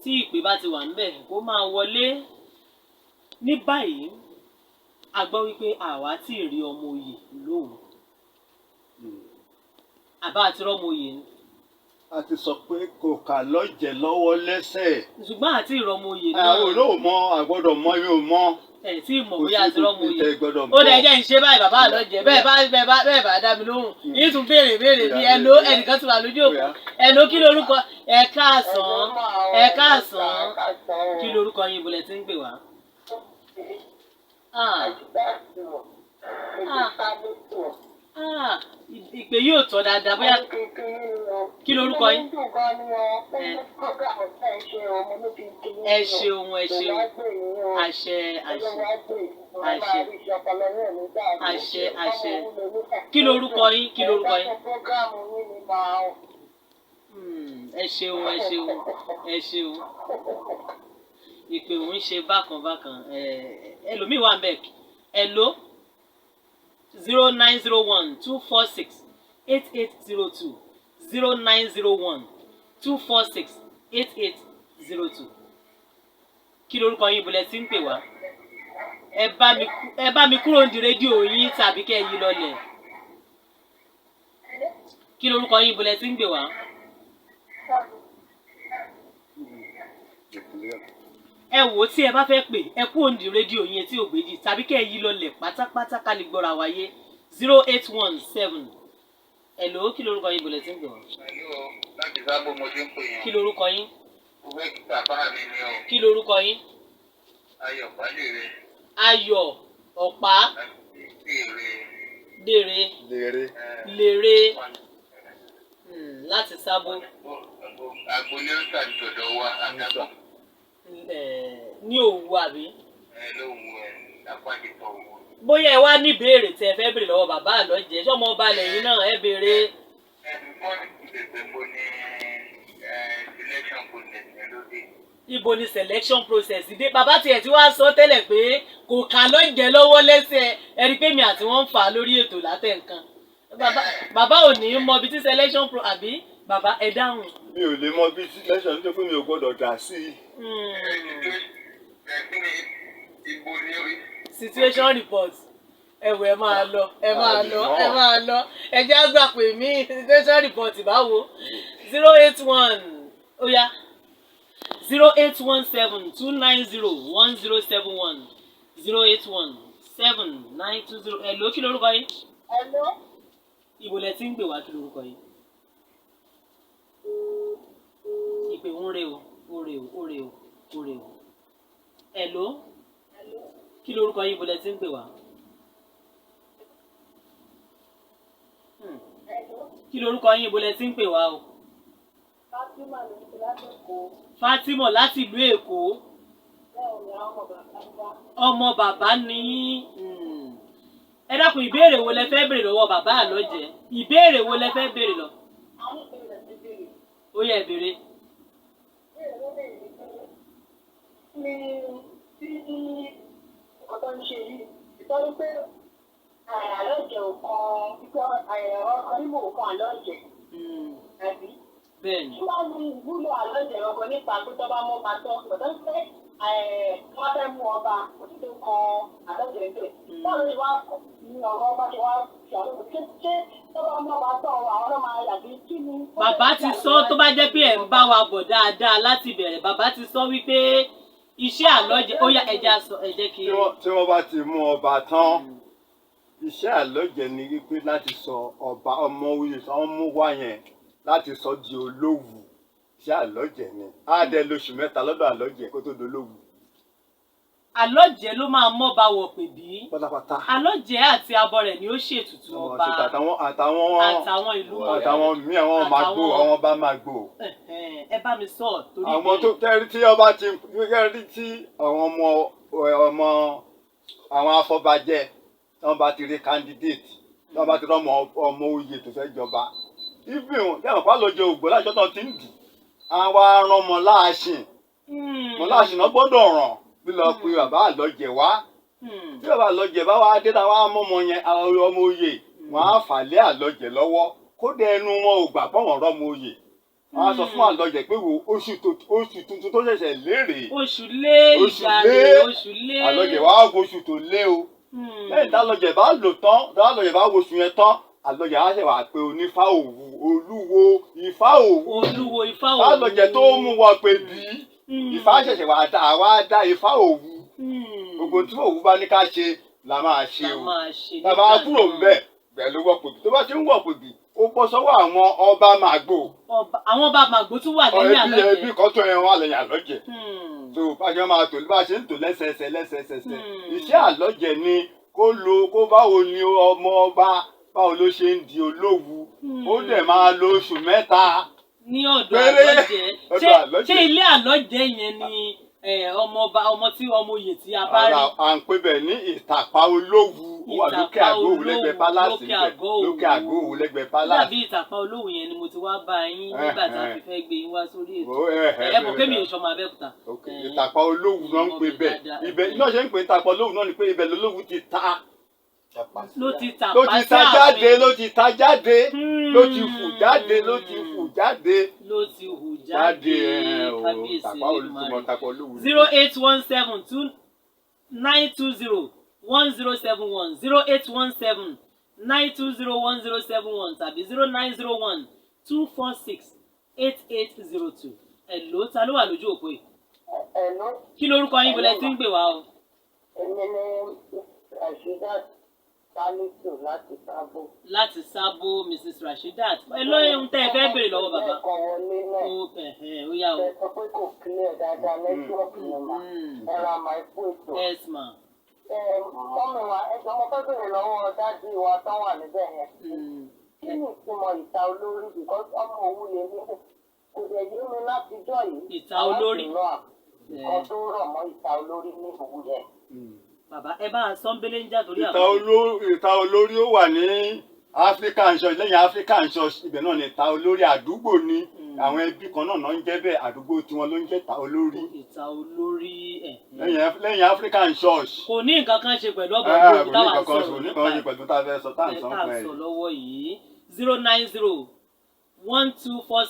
[SPEAKER 3] Tí ìpè bá ti wà ńbẹ̀, kó máa wọlé. Ní báyìí, a gbọ́ wípé àwa tí ì rí ọmọ oyè lóhùn, àbá àti rọ́mọ oyè ni.
[SPEAKER 4] A ti sọ pé kò kà lọ́jẹ̀ lọ́wọ́ lẹ́sẹ̀.
[SPEAKER 3] Ṣùgbọ́n àti ìrọmọ oyè náà.
[SPEAKER 4] Àwọn olóò mọ àgbọ́dọ̀ mọ, yóò mọ.
[SPEAKER 3] Ẹ̀ tí ì mọ̀ bóyá àti rọ́mọ oyè.
[SPEAKER 4] Ìtẹ̀ gbọ́dọ̀
[SPEAKER 3] Ó dẹ̀ jẹ́ ń ṣe báyìí, bàbá àlọ́jẹ̀, bẹ́ẹ̀ bá dá mi lóhùn, yìí tún béèrè béèrè bí ẹ̀ló. Ẹnìkan ti wà lójú òkú. Ẹ̀ló, kí lorúkọ? Ẹ káàsán, ẹ káàsán. Kí lorúkọ yín, ibùlẹ̀ tí ń pè wá? Ah, ah, ah, ìpè yóò tọ́ dáadáa bóyá. Kí lorúkọ yín? Ẹ ṣeun, ẹ ṣeun. Àṣẹ, àṣẹ, àṣẹ, àṣẹ, àṣẹ. Kí lorúkọ yín? Kí lorúkọ yín? Ẹ ṣeun, ẹ ṣeun, ẹ ṣeun. Ìpè òun ṣe bákan bákan. Ẹlòmíì wà ń bẹ̀. Hello, 09012468802, 09012468802. Kí lorúkọ yín, ibùlẹ̀ tí ń pè wá? Ẹ bá mi kúrò ní rédíò yín tàbí kẹ́ ẹ yí lọlẹ̀. Kí lorúkọ yín, ibùlẹ̀ tí ń pè wá? Ẹ wò ó, tí ẹ bá fẹ́ pè, ẹ kúrò ní rédíò yín tí ò gbèjì tàbí kẹ́ ẹ yí lọlẹ̀ pátápátá ká lè gbọ́ra wáyé. 0817. Hello, kí lorúkọ yín, ibùlẹ̀ tí ń pè wá?
[SPEAKER 6] Pẹ̀lú o, láti Sábò mo ti ń pè yẹn.
[SPEAKER 3] Kí lorúkọ yín?
[SPEAKER 6] Mo fẹ́ kí bàbá mi ni o.
[SPEAKER 3] Kí lorúkọ yín?
[SPEAKER 6] Ayọ̀ Pálíre.
[SPEAKER 3] Ayọ̀ Ọ̀pá.
[SPEAKER 6] Láti Èrè.
[SPEAKER 3] Dèrè.
[SPEAKER 4] Lèrè.
[SPEAKER 3] Lèrè, láti Sábó.
[SPEAKER 6] Agboolé ń sàdọ̀dọ̀ wa àtàkùn.
[SPEAKER 3] Ní Òwu àbí?
[SPEAKER 6] Ẹ lóhùn ẹ lápá-dìpọ̀ òwò.
[SPEAKER 3] Bóyá ẹ wá ní ìbéèrè tí ẹ fẹ́ béèrè lọ́wọ́ bàbá àlọ́jẹ́, sọ́mọ ọba lẹ́yìn náà, ẹ béèrè.
[SPEAKER 6] Ẹnu kọ́ ìbẹ̀bẹ̀ mo ní selection process yẹn lóde.
[SPEAKER 3] Ibo ni selection process dé? Bàbá tiẹ̀ tí wàá sọ tẹ́lẹ̀ pé kò kà lọ́jẹ́ lọ́wọ́ lẹ́sẹ̀. Ẹ rí i pé mi àti wọ́n ń fà á lórí ètò látẹ̀ nǹkan. Bàbá ò ní mọ ibi tí selection pro àbí? Bàbá, ẹ dáhùn.
[SPEAKER 4] Mi ò lè mọ bí selection, nítorí pé mi ò gbọ́dọ̀ dà sí i.
[SPEAKER 6] Ibo ni
[SPEAKER 3] Situation report. Ẹwọ, ẹ máa lọ, ẹ máa lọ, ẹ máa lọ. Ẹ jẹ́ àgbà pè mí. Situation report báwo? 081, ó yá, 08172901071, 0817920. Ẹ ló, kí lorúkọ yín?
[SPEAKER 7] Hello?
[SPEAKER 3] Ibo lẹ ti ń gbè wá? Kí lorúkọ yín? Ìpè ń re o, ó re o, ó re o, ó re o. Hello, kí lorúkọ yín, bolẹ̀ tí ń pè wá? Hmm. Kí lorúkọ yín, bolẹ̀ tí ń pè wá o?
[SPEAKER 7] Fatima ló ń ṣe látòkò.
[SPEAKER 3] Fatima láti ìlú Èkó.
[SPEAKER 7] Bẹ́ẹ̀ ni, àwọn ọmọ bàbá ń bá.
[SPEAKER 3] Ọmọ bàbá ni yín. Ẹ dákun, ìbéèrè wo lẹ fẹ́ béèrè lọ́wọ́ bàbá àlọ́jẹ? Ìbéèrè wo lẹ fẹ́ béèrè lọ?
[SPEAKER 7] Àwọn ìbéèrè ti béèrè.
[SPEAKER 3] Ó yẹ, ìbéèrè.
[SPEAKER 7] Ìbéèrè ló béèrè ni pé ní tí nǹkan tó ń ṣe yìí, ìtọ́jú pé àlọ́jẹ ò kan, pípẹ́ ọkọ nímò ò kan àlọ́jẹ, àbí?
[SPEAKER 3] Bẹ́ẹ̀ ni.
[SPEAKER 7] Kí wàá ní ìwúlò àlọ́jẹ ọkọ nípa pé tó bá mú ọba tán, kò tó ń pẹ́ wọ́n fẹ́ mú ọba, kò sí tó kan àlọ́jẹ ń bẹ̀. Báwo ni wàá ní ọ̀rọ̀ ọba ṣe wá ṣe àlọ́jẹ? Ṣé tó bá mú ọba tán, àwọn náà máa yàgbé kí ni?
[SPEAKER 3] Bàbá ti sọ, tó bá jẹ́ pé ẹ̀ ń bá wa bọ̀ dáadáa láti bẹ̀rẹ̀, bàbá ti sọ wípé iṣẹ́ àlọ́jẹ ó yá, ẹja sọ, ẹ jẹ́ kí.
[SPEAKER 4] Tí wọ́n bá ti mú ọba tán, iṣẹ́ àlọ́jẹ ni wípé láti sọ ọba ọmọ oyè tí wọ́n mú wá yẹn, láti sọ di olówù. Iṣẹ́ àlọ́jẹ ni. Á dẹ lóṣù 3 lọ́dọ̀ àlọ́jẹ kó tó dolówù.
[SPEAKER 3] Àlọ́jẹ ló máa mọ́ba wọ̀ pè bí.
[SPEAKER 4] Pátápátá.
[SPEAKER 3] Àlọ́jẹ àti abọ rẹ̀ ni ó ṣètùtù ọba.
[SPEAKER 4] Àtàwọn àtàwọn
[SPEAKER 3] Àtàwọn ìlú.
[SPEAKER 4] Àtàwọn míì, àwọn máa gbó, àwọn bá máa gbó.
[SPEAKER 3] Ẹ̀hẹ̀n, ẹ bá mi sọ torí
[SPEAKER 4] Àwọn tó tẹ́rí tí ọba ti tẹ́rí tí àwọn ọmọ ọmọ àwọn afọbajẹ, tí wọ́n bá ti rí candidate, tí wọ́n bá ti rọ́mọ ọmọ oyè tó fẹ́ jọba, ibi wọn yàrá pa lóye ògbó lájọ́ tó ti ń dì, àwọn aràn mọ̀ láàṣìn mọ̀ láàṣìn náà gbọ́dọ̀ ràn bí lọ pe bàbá àlọ́jẹ wá. Tí bàbá àlọ́jẹ bá wá dé, táwọn amọ́mọ yẹn, àwọn ọmọ oyè, wọn á fà lé àlọ́jẹ lọ́wọ́. Kódà ẹnu wọn ò gbà pọ̀, wọ́n rọ́mọ oyè, wọn á sọ fún àlọ́jẹ pé wo oṣù tuntun tó ṣẹ̀ṣẹ̀ lérè.
[SPEAKER 3] Oṣù lé.
[SPEAKER 4] Oṣù
[SPEAKER 3] Ìgbà
[SPEAKER 4] lé.
[SPEAKER 3] rè oṣù lé.
[SPEAKER 4] Àlọ́jẹ wàá wo oṣù tó lé o. Lẹ́yìn tá àlọ́jẹ bá lò tán, tá àlọ́jẹ bá wo oṣù yẹn tán, àlọ́jẹ á ṣẹ̀ wá pé onífá òwú, olúwo ifá òwú.
[SPEAKER 3] Olúwo ifá òwú.
[SPEAKER 4] Àlọ́jẹ tó mú wọn pé bí ifá ṣẹ̀ṣẹ̀ wá dá, wá dá ifá òwú. Gbogbo tí òwú bá ní ká ṣe la máa ṣe
[SPEAKER 3] La
[SPEAKER 4] o.
[SPEAKER 3] máa ṣe
[SPEAKER 4] Bàbá
[SPEAKER 3] nígbà
[SPEAKER 4] kúrò
[SPEAKER 3] náà.
[SPEAKER 4] ńbẹ̀ bẹ́ẹ̀ ló wọ́pọ̀ bí. Tó bá ti ń wọ̀pọ̀ bí, ó bọ́ sọ́wọ́ àwọn ọba màgbò.
[SPEAKER 3] Àwọn ọba màgbó tún wà lẹ́yìn
[SPEAKER 4] Ẹbí
[SPEAKER 3] àlọ́jẹ.
[SPEAKER 4] ẹbí kan tó yẹn wà lẹ́yìn àlọ́jẹ. Tó bá ṣe máa tò, bá ṣe ń tò lẹ́sẹẹsẹ lẹ́sẹẹsẹ. Iṣẹ́ àlọ́jẹ ni kó lo kó báwo ni ọmọ ọba, báwo ló ṣe ń di olówu. Ó dẹ̀ máa lo oṣù 3
[SPEAKER 3] Ní ọ̀dọ̀
[SPEAKER 4] péré.
[SPEAKER 3] àlọ́jẹ.
[SPEAKER 4] Ọ̀dọ̀
[SPEAKER 3] Ṣé
[SPEAKER 4] àlọ́jẹ.
[SPEAKER 3] ṣé ilé àlọ́jẹ yẹn ni ọmọ ọba, ọmọ tí ọmọ oyè tí a bá rí?
[SPEAKER 4] Ara à ń pè bẹ̀ ní ìtàpá olówu. Ó wà lókè
[SPEAKER 3] Ìtàpá
[SPEAKER 4] àgọ́ òwú lẹ́gbẹ̀ẹ́
[SPEAKER 3] Olówu,
[SPEAKER 4] pálásì
[SPEAKER 3] lókè
[SPEAKER 4] ńbẹ̀.
[SPEAKER 3] àgọ́ Òwu.
[SPEAKER 4] Lókè àgọ́ òwú lẹ́gbẹ̀ẹ́ pálásì.
[SPEAKER 3] Dàbí ìtàpá olówu yẹn ni mo ti wá bá yín nígbà tá a fi fẹ́ gbé yín wá sórí ètò.
[SPEAKER 4] Ó, ẹ, ẹ,
[SPEAKER 3] Ẹ mọ̀ pé mi ò sọmọ Abẹ́òkúta.
[SPEAKER 4] Ok, ìtàpá olówu náà ń pè bẹ́ẹ̀.
[SPEAKER 3] Dáadáa.
[SPEAKER 4] Ibẹ̀ náà ṣe ń pè ìtàpá olówu náà ni pé ibẹ̀ lolówu ti ta.
[SPEAKER 3] Ló ti tàpá
[SPEAKER 4] Ló ti
[SPEAKER 3] sí
[SPEAKER 4] ta jáde,
[SPEAKER 3] ààfin.
[SPEAKER 4] ló ti ta jáde, ló ti fù jáde, ló ti fù jáde.
[SPEAKER 3] Ló ti hù jáde.
[SPEAKER 4] Jáde ẹ o.
[SPEAKER 3] Kábíyèsí
[SPEAKER 4] Ìtàpá olúmọ,
[SPEAKER 3] Elédùmarè.
[SPEAKER 4] ìtàpá olówu.
[SPEAKER 3] 08172 920 1071, 08179201071 tàbí 09012468802. Ẹ̀ ló ta ló wà lójú òpó yìí?
[SPEAKER 7] Ẹ̀lú.
[SPEAKER 3] Kí lorúkọ yín, bọ̀lẹ́ tí ń pè wá o?
[SPEAKER 7] Èmi ni Rasheedat Salisu láti Sábò.
[SPEAKER 3] Láti Sábó, Mrs Rasheedat. Ẹ lóyún tẹ́ ẹ fẹ́ béèrè lọ́wọ́ bàbá.
[SPEAKER 7] Ẹ̀kan wọlé náà.
[SPEAKER 3] Ó ẹ̀hẹ̀n, ó yá o.
[SPEAKER 7] Ẹ sọ pé kò clear dáadáa, network ni mà. Ẹ ra màá kú ètò.
[SPEAKER 3] Yes ma.
[SPEAKER 7] Ẹ mọ́mi wa, ẹ jọ, mo fẹ́ béèrè lọ́wọ́ daddy wa tán wà níbẹ̀ yẹn. Kí ni ìtumọ̀ ìta olórí? Because ọmọ òwú lè ní kò dẹ̀ yé mi látijọ́ yìí.
[SPEAKER 3] Ìta olórí.
[SPEAKER 7] Nǹkan tó rọ̀ mọ́ ìta olórí ní òwú yẹn.
[SPEAKER 3] Bàbá, ẹ bá a sọ ń bẹ́lẹ̀ ń jà torí
[SPEAKER 4] Ìta olórí, ìta olórí ó wà ní African Church, lẹ́yìn African Church, ibẹ̀ náà ni ìta olórí. Àdúgbò ni, àwọn ẹbí kan náà náà ń jẹ́ bẹ́ẹ̀, àdúgbò tiwọn ló ń jẹ́ ìta olórí.
[SPEAKER 3] Ìta olórí ẹ̀.
[SPEAKER 4] Lẹ́yìn African Church.
[SPEAKER 3] Kò ní nǹkan kan ṣe pẹ̀lú ọ̀bọ̀
[SPEAKER 4] Ah,
[SPEAKER 3] olóògùn
[SPEAKER 4] kò ní
[SPEAKER 3] táwa ń
[SPEAKER 4] kankan
[SPEAKER 3] sọ̀rọ̀
[SPEAKER 4] kò ní
[SPEAKER 3] nípa
[SPEAKER 4] kankan ṣe pẹ̀lú tá a fẹ́ sọ, tá à ń
[SPEAKER 3] ẹ̀
[SPEAKER 4] sọ
[SPEAKER 3] tá à
[SPEAKER 4] fún
[SPEAKER 3] ń
[SPEAKER 4] ẹ.
[SPEAKER 3] sọ lọ́wọ́ yìí.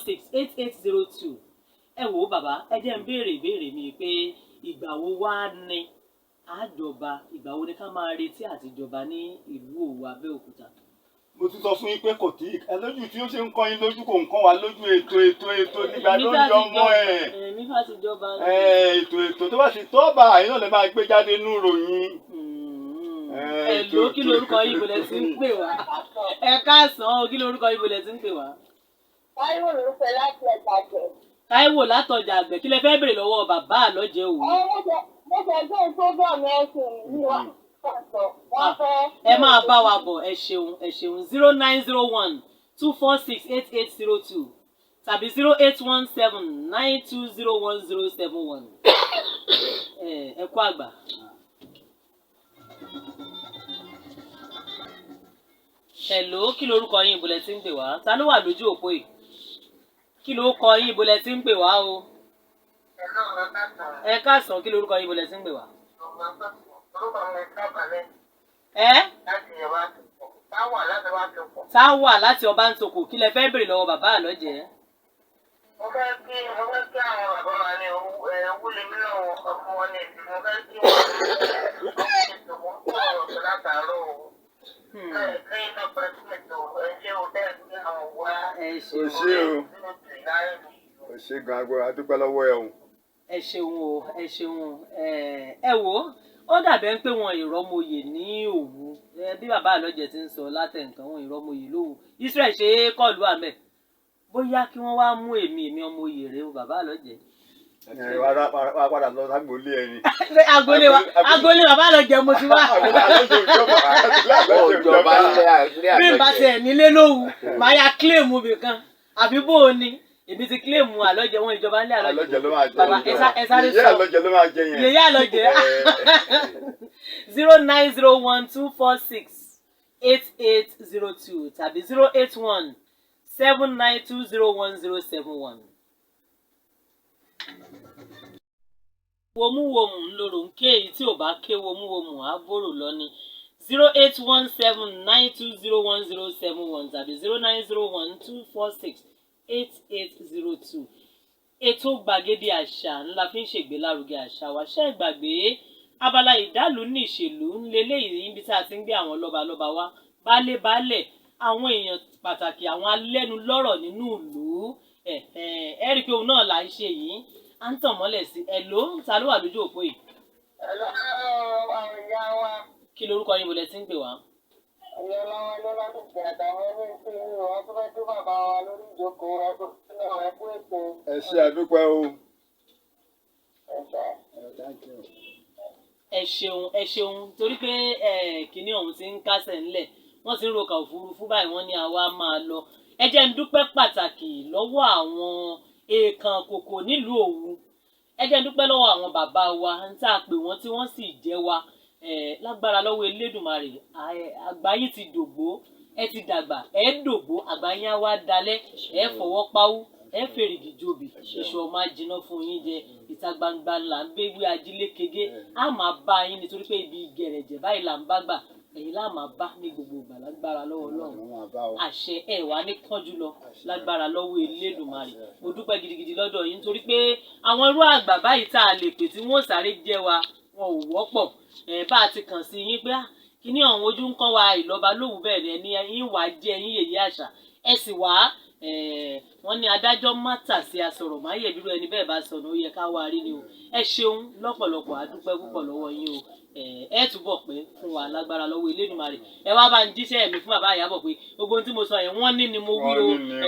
[SPEAKER 3] 09012468802. Ẹ wò ó bàbá, ẹ jẹ́ ń béèrè ìbéèrè mi pé ìgbà wo wá ni àjọba, ìgbà wo ni ká máa retí àtijọba ní ìlú Òwu Abẹ́òkúta?
[SPEAKER 4] Mo ti sọ fún yín pé kò tí ẹ lójú tí ó ṣe ń kọ́ yín lójú, kò ń kọ́ wa lójú. Ètò ètò ètò nígbà tó ń yọ ọmọ ẹ̀.
[SPEAKER 3] Èmi fà ti jọba.
[SPEAKER 4] Ẹ, ètò ètò tó bá ti tọ́ bá àyín náà lè máa gbé jáde nínú ìròyìn.
[SPEAKER 3] Ẹ ló kí lorúkọ yín, bọ̀lẹ̀ tí ń pè wá? Ẹ káàsán o, kí lorúkọ yín, bọ̀lẹ̀ tí ń pè wá?
[SPEAKER 7] Táíwò ló ń fẹ́ láti ẹ̀ka jẹ.
[SPEAKER 3] Táíwò látọjà àgbẹ̀, kí lẹ fẹ́ béèrè lọ́wọ́ bàbá àlọ́jẹ òwe?
[SPEAKER 7] Ẹ mo jẹ Mo ṣe gbé program ẹ̀sìn ní wa sọ. Wọ́n fẹ́.
[SPEAKER 3] Ẹ máa bá wa bọ̀. Ẹ ṣeun, ẹ ṣeun. 09012468802 tàbí 08179201071. Ẹ kú àgbà. Hello, kí lorúkọ yín, ibo lẹ ti ń pè wá? Ta ló wà lójú òpó yìí? Kí ló kọ yín, ibo lẹ ti ń pè wá o? Ẹ káàsán, kí lorúkọ yín, ibo lẹ ti ń pè wá? Ẹ tá wà láti ọba ń tokò, kí lẹ fẹ́ béèrè lọ́wọ́ bàbá àlọ́jẹ́?
[SPEAKER 6] Mo fẹ́ kí àwọn bàbá wa ní owó lèmi náà ọkọ wọn ní ìlú. Mo fẹ́ kí wọ́n ọkùnrin ètò wọn kó ọ̀rọ̀ tó látàárọ̀ o. Lẹ́yìn náà pẹ̀lú ẹ ṣé o bẹ́ẹ̀ ní àwọn wá.
[SPEAKER 3] Ẹ
[SPEAKER 4] O
[SPEAKER 3] ṣeun.
[SPEAKER 4] ṣé o, o ṣé gan, agbára adúpẹ́ lọ́wọ́ ẹ o.
[SPEAKER 3] Ẹ ṣeun o, ẹ ṣeun o. Ẹ wò ó, ó dàbẹ̀ ń pé wọn ìrọ́mọyè ní Òwu. Bí bàbá àlọ́jẹ̀ ti ń sọ látẹ̀ǹkan, wọn ìrọ́mọyè lówù. Israel ṣe é kọlu àmẹ́ bóyá kí wọ́n wá mú èmi ọmọ oyè rẹ o, bàbá àlọ́jẹ̀.
[SPEAKER 4] Ẹ wá padà lọ ságbólé ẹni.
[SPEAKER 3] Ṣé agboolé wa, agboolé bàbá àlọ́jẹ̀ mo ti wá.
[SPEAKER 4] Àlọ́jẹ̀ òjọba, àlọ́jẹ̀
[SPEAKER 5] Òjọba
[SPEAKER 4] òjọba.
[SPEAKER 5] ilé
[SPEAKER 3] Bí n bá
[SPEAKER 5] àlọ́jẹ.
[SPEAKER 3] tiẹ̀ nílé lówù, màá ya kílèmù bìkan àbí bó o ní èmi ti kílèmù àlọ́jẹ̀ wọn ìjọba ńlẹ̀
[SPEAKER 4] Àlọ́jẹ̀
[SPEAKER 3] àlọ́jẹ̀.
[SPEAKER 4] ló máa jẹ.
[SPEAKER 3] Bàbá, ẹ sáré
[SPEAKER 4] Ìyá
[SPEAKER 3] sọ.
[SPEAKER 4] àlọ́jẹ̀ ló máa jẹ yẹn.
[SPEAKER 3] Yèyé àlọ́jẹ̀. 09012468802 tàbí 08179201071. Wòmúwòmù ńlọrọ ń ké, èyí tí ò bá ké wòmúwòmù á bòrò lọ ni. 08179201071 tàbí 09012468802. Ètò gbàgede àṣà ńlá fi ń ṣègbélárugẹ àṣà wa. Ṣé ẹ gbàgbé abala ìdálù ní ìṣèlú ńlẹ́lẹ́yìí níbi tá a ti ń gbé àwọn lọ́balọ́ba wá, baálé baálẹ̀, àwọn èèyàn pàtàkì, àwọn alẹ́nulọ́rọ̀ nínú ìlú? Ẹ ẹ rí i pé òun náà là ń ṣe yìí, à ń tàn mọ́lẹ̀ sí ẹ ló ń ta ló wà lójú òpó yìí.
[SPEAKER 6] Ẹ̀lọ́ àwọn ìyá wa.
[SPEAKER 3] Kí lorúkọ yín, bolẹ̀ tí ń pè wá?
[SPEAKER 6] Ìyá ọlọ́wọ́ ló láti jẹ àtàwọn ẹni tí wọ́n tó fẹ́ tó bàbá wa lórí ìjókòó ẹkú náà, ẹkú ètò.
[SPEAKER 4] Ẹ ṣé, àdúpẹ́ o.
[SPEAKER 6] Ẹ̀ṣẹ̀.
[SPEAKER 3] Ẹ ṣeun, ẹ ṣeun, torí pé ẹ kínní ọ̀hún ti ń kásẹ̀ ńlẹ̀, wọ́n ti ń roka òfurufú báyìí, wọ́n ní àwa máa lọ. Ẹ jẹ́ ń dúpẹ́ pàtàkì lọ́wọ́ àwọn èèkàn kòkò nílùú Òwu. Ẹ jẹ́ ń dúpẹ́ lọ́wọ́ àwọn bàbá wa ń tá a pè wọ́n tí wọ́n sì jẹ́ wa. Lágbára lọ́wọ́ Elédùmarè, àgbáyé ti dògbó, ẹ ti dàgbà, ẹ dògbó, àgbáyé á wá dalẹ̀, ẹ fọwọ́ pawú, ẹ fèrègì jòbì, èso ọmọ ajiná fún yín jẹ. Ìta gbangba là ń gbéwé ajílé kege, á máa bá yín nítorí pé ibi gẹ̀rẹ̀jẹ̀ báyìí là ń bá gbà, ẹ̀yin là máa bá ní gbogbo ìgbà lágbára lọ́wọ́ Ọlọ́run. Àṣẹ. Ẹ wà ní kánjú lọ lágbára lọ́wọ́ Elédùmarè. Mo dúpẹ́ gidigidi lọ́dọ̀ yín nítorí pé àwọn irú àgbà báyìí tá a lè pè tí wọ́n sáré jẹ́ wa, wọn ò wọ́pọ̀. Ẹ bá a ti kàn sí yín pé, "Ah, kíní ọ̀hún ojú ń kọ́ wa ìlọba lówù," bẹ́ẹ̀ ni ẹni yín wàá jẹ́ yín yèyé àṣà ẹ sì wá. Wọ́n ní adájọ́ má tà sí asọ̀rọ̀ má yẹ̀ bírú ẹni bẹ́ẹ̀ bá sọnù, ó yẹ ká wá rí ni o. Ẹ ṣeun lọ́pọ̀lọpọ̀, a dúpẹ́ púpọ̀ lọ́wọ́ yín o. Ẹ túbọ̀ pé fún wa lágbára lọ́wọ́ Elédùmarè. Ẹ wá bá ń jíṣẹ́ mi fún bàbá Ìyábọ̀ pé gbogbo ohun tí mo sọ yẹn, wọ́n ní ni mo wí o.
[SPEAKER 4] Wọ́n ní ni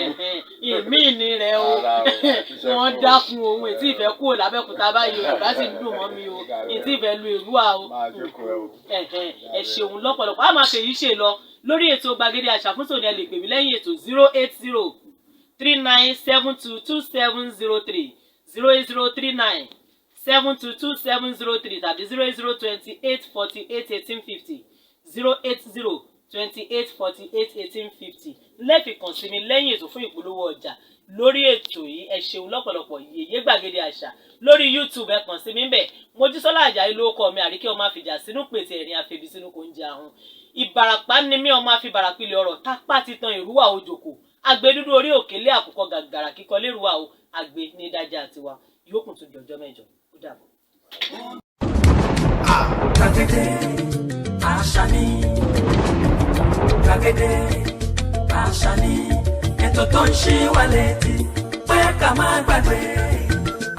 [SPEAKER 4] o.
[SPEAKER 3] Ìmí ni rẹ o.
[SPEAKER 4] Rárá o, àtúnṣe
[SPEAKER 3] Wọ́n
[SPEAKER 4] fún o.
[SPEAKER 3] dákun ohun ètí ìfẹ́ kúrò lábẹ́kúta báyìí o, ìbá sì ń dùn mọ́ mi o, ètí ìfẹ́ lu èrúwà o.
[SPEAKER 4] Máa jókòó ẹ o.
[SPEAKER 3] Ẹ̀hẹ̀n, ẹ ṣeun lọ́pọ̀lọpọ̀. A máa fèyí ṣe lọ lórí ètò gbàgede àṣà fún tòní. Ẹ lè pè mí lẹ́yìn ètò 08039722703, 08039722703 tàbí 08028481850, 08028481850 lẹ́ẹ̀fì kàn sí mi lẹ́yìn ètò fún ìpolówó ọjà lórí ètò yìí. Ẹ ṣeun lọ́pọ̀lọpọ̀. Yèyé gbàgede àṣà lórí YouTube, ẹ kàn sí mi bẹ́ẹ̀. Mojísọ́lá Àjàyí ló kọ́ mi, àríkẹ́ ọmọ àfìjà sínú pètè ẹ̀rín àfẹ́bí sínú kò ń jẹ ahun. Ìbàràpá ni mí, ọmọ àfibàràpilẹ̀ ọ̀rọ̀ tápá ti tan ìrúwà òjòkó àgbẹ̀dúdú orí òkèlè àkùkọ gàgàrà kíkọ lérúwà o àgbẹ̀ ní dájà tiwa yókùn tún dọjọ́ mẹ́jọ. Ó dàbọ̀.
[SPEAKER 1] Gbàgede àṣà ni, gbàgede àṣà ni ètò tó ń ṣí wa létí pé ká má gbàgbé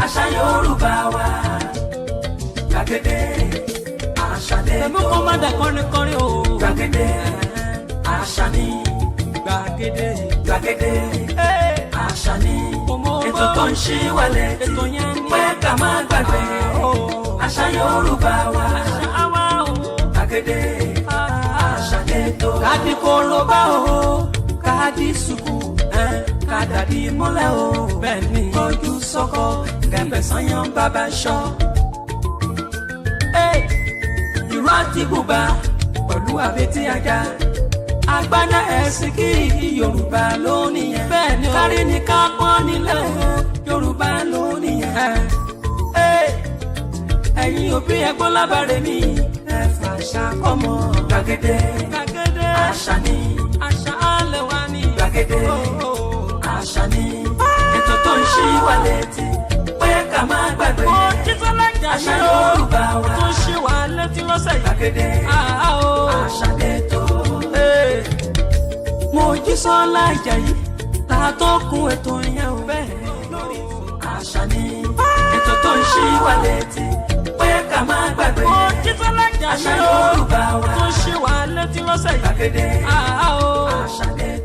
[SPEAKER 1] àṣà Yorùbá wa. Gbàgede àṣà lẹ́tọ̀.
[SPEAKER 2] Ẹ̀mú kó má dà kọrin kọrin o.
[SPEAKER 1] Gbàgede àṣà ni,
[SPEAKER 2] Gbàgede.
[SPEAKER 1] Gbàgede àṣà ni
[SPEAKER 2] Mo mọ̀
[SPEAKER 1] ètò tó ń ṣí wa létí
[SPEAKER 2] Ètò yẹn ni.
[SPEAKER 1] pé ká má gbàgbé
[SPEAKER 2] Ah, oh.
[SPEAKER 1] Àṣà Yorùbá wa.
[SPEAKER 2] Àṣà wa o.
[SPEAKER 1] Gbàgede àṣà lẹ́tọ̀.
[SPEAKER 2] Kádì korobá o, kádì sùkú, kádàdí mọ́lẹ̀ o. Bẹ́ẹ̀ni,
[SPEAKER 1] Kọjú sọ́kọ kẹfẹ́ sanyán bàbá ṣọ́.
[SPEAKER 2] Ìró àti bùbá pẹ̀lú àbètí ajá. Agbádá ẹ̀sìn kí Yorùbá ló nìyẹn.
[SPEAKER 1] Bẹ́ẹ̀ni o.
[SPEAKER 2] Kárí ni ká pọ́n nílẹ̀ o, Yorùbá ló nìyẹn. Ẹ̀yin òbí ẹgbọ́n lábàárẹ̀ mi, ẹ fàṣà kọ́mọ.
[SPEAKER 1] Gbàgede
[SPEAKER 2] Gbàgede
[SPEAKER 1] àṣà ni.
[SPEAKER 2] àṣà alẹ́ wa ni.
[SPEAKER 1] Gbàgede àṣà ni. Ètò tó ń ṣí wa létí pé ká má gbàgbé.
[SPEAKER 2] Mojísọ́lá
[SPEAKER 1] Àṣà
[SPEAKER 2] Àjàyí o,
[SPEAKER 1] Yorùbá wa.
[SPEAKER 2] tó ṣe wà létí lọ́sẹ̀ yìí.
[SPEAKER 1] Gbàgede
[SPEAKER 2] Àá o.
[SPEAKER 1] àṣà lẹ́tọ̀.
[SPEAKER 2] Mojísọ́lá Àjàyí ta tó kún ètò yẹn o. Bẹ́ẹ̀
[SPEAKER 1] Lórí àṣà ni. Ètò tó ń ṣí wa létí pé ká má gbàgbé.
[SPEAKER 2] Mojísọ́lá
[SPEAKER 1] Àṣà
[SPEAKER 2] Àjàyí o,
[SPEAKER 1] Yorùbá wa.
[SPEAKER 2] tó ṣe wà létí lọ́sẹ̀ yìí.
[SPEAKER 1] Gbàgede
[SPEAKER 2] Àá o.
[SPEAKER 1] àṣà lẹ́tọ̀.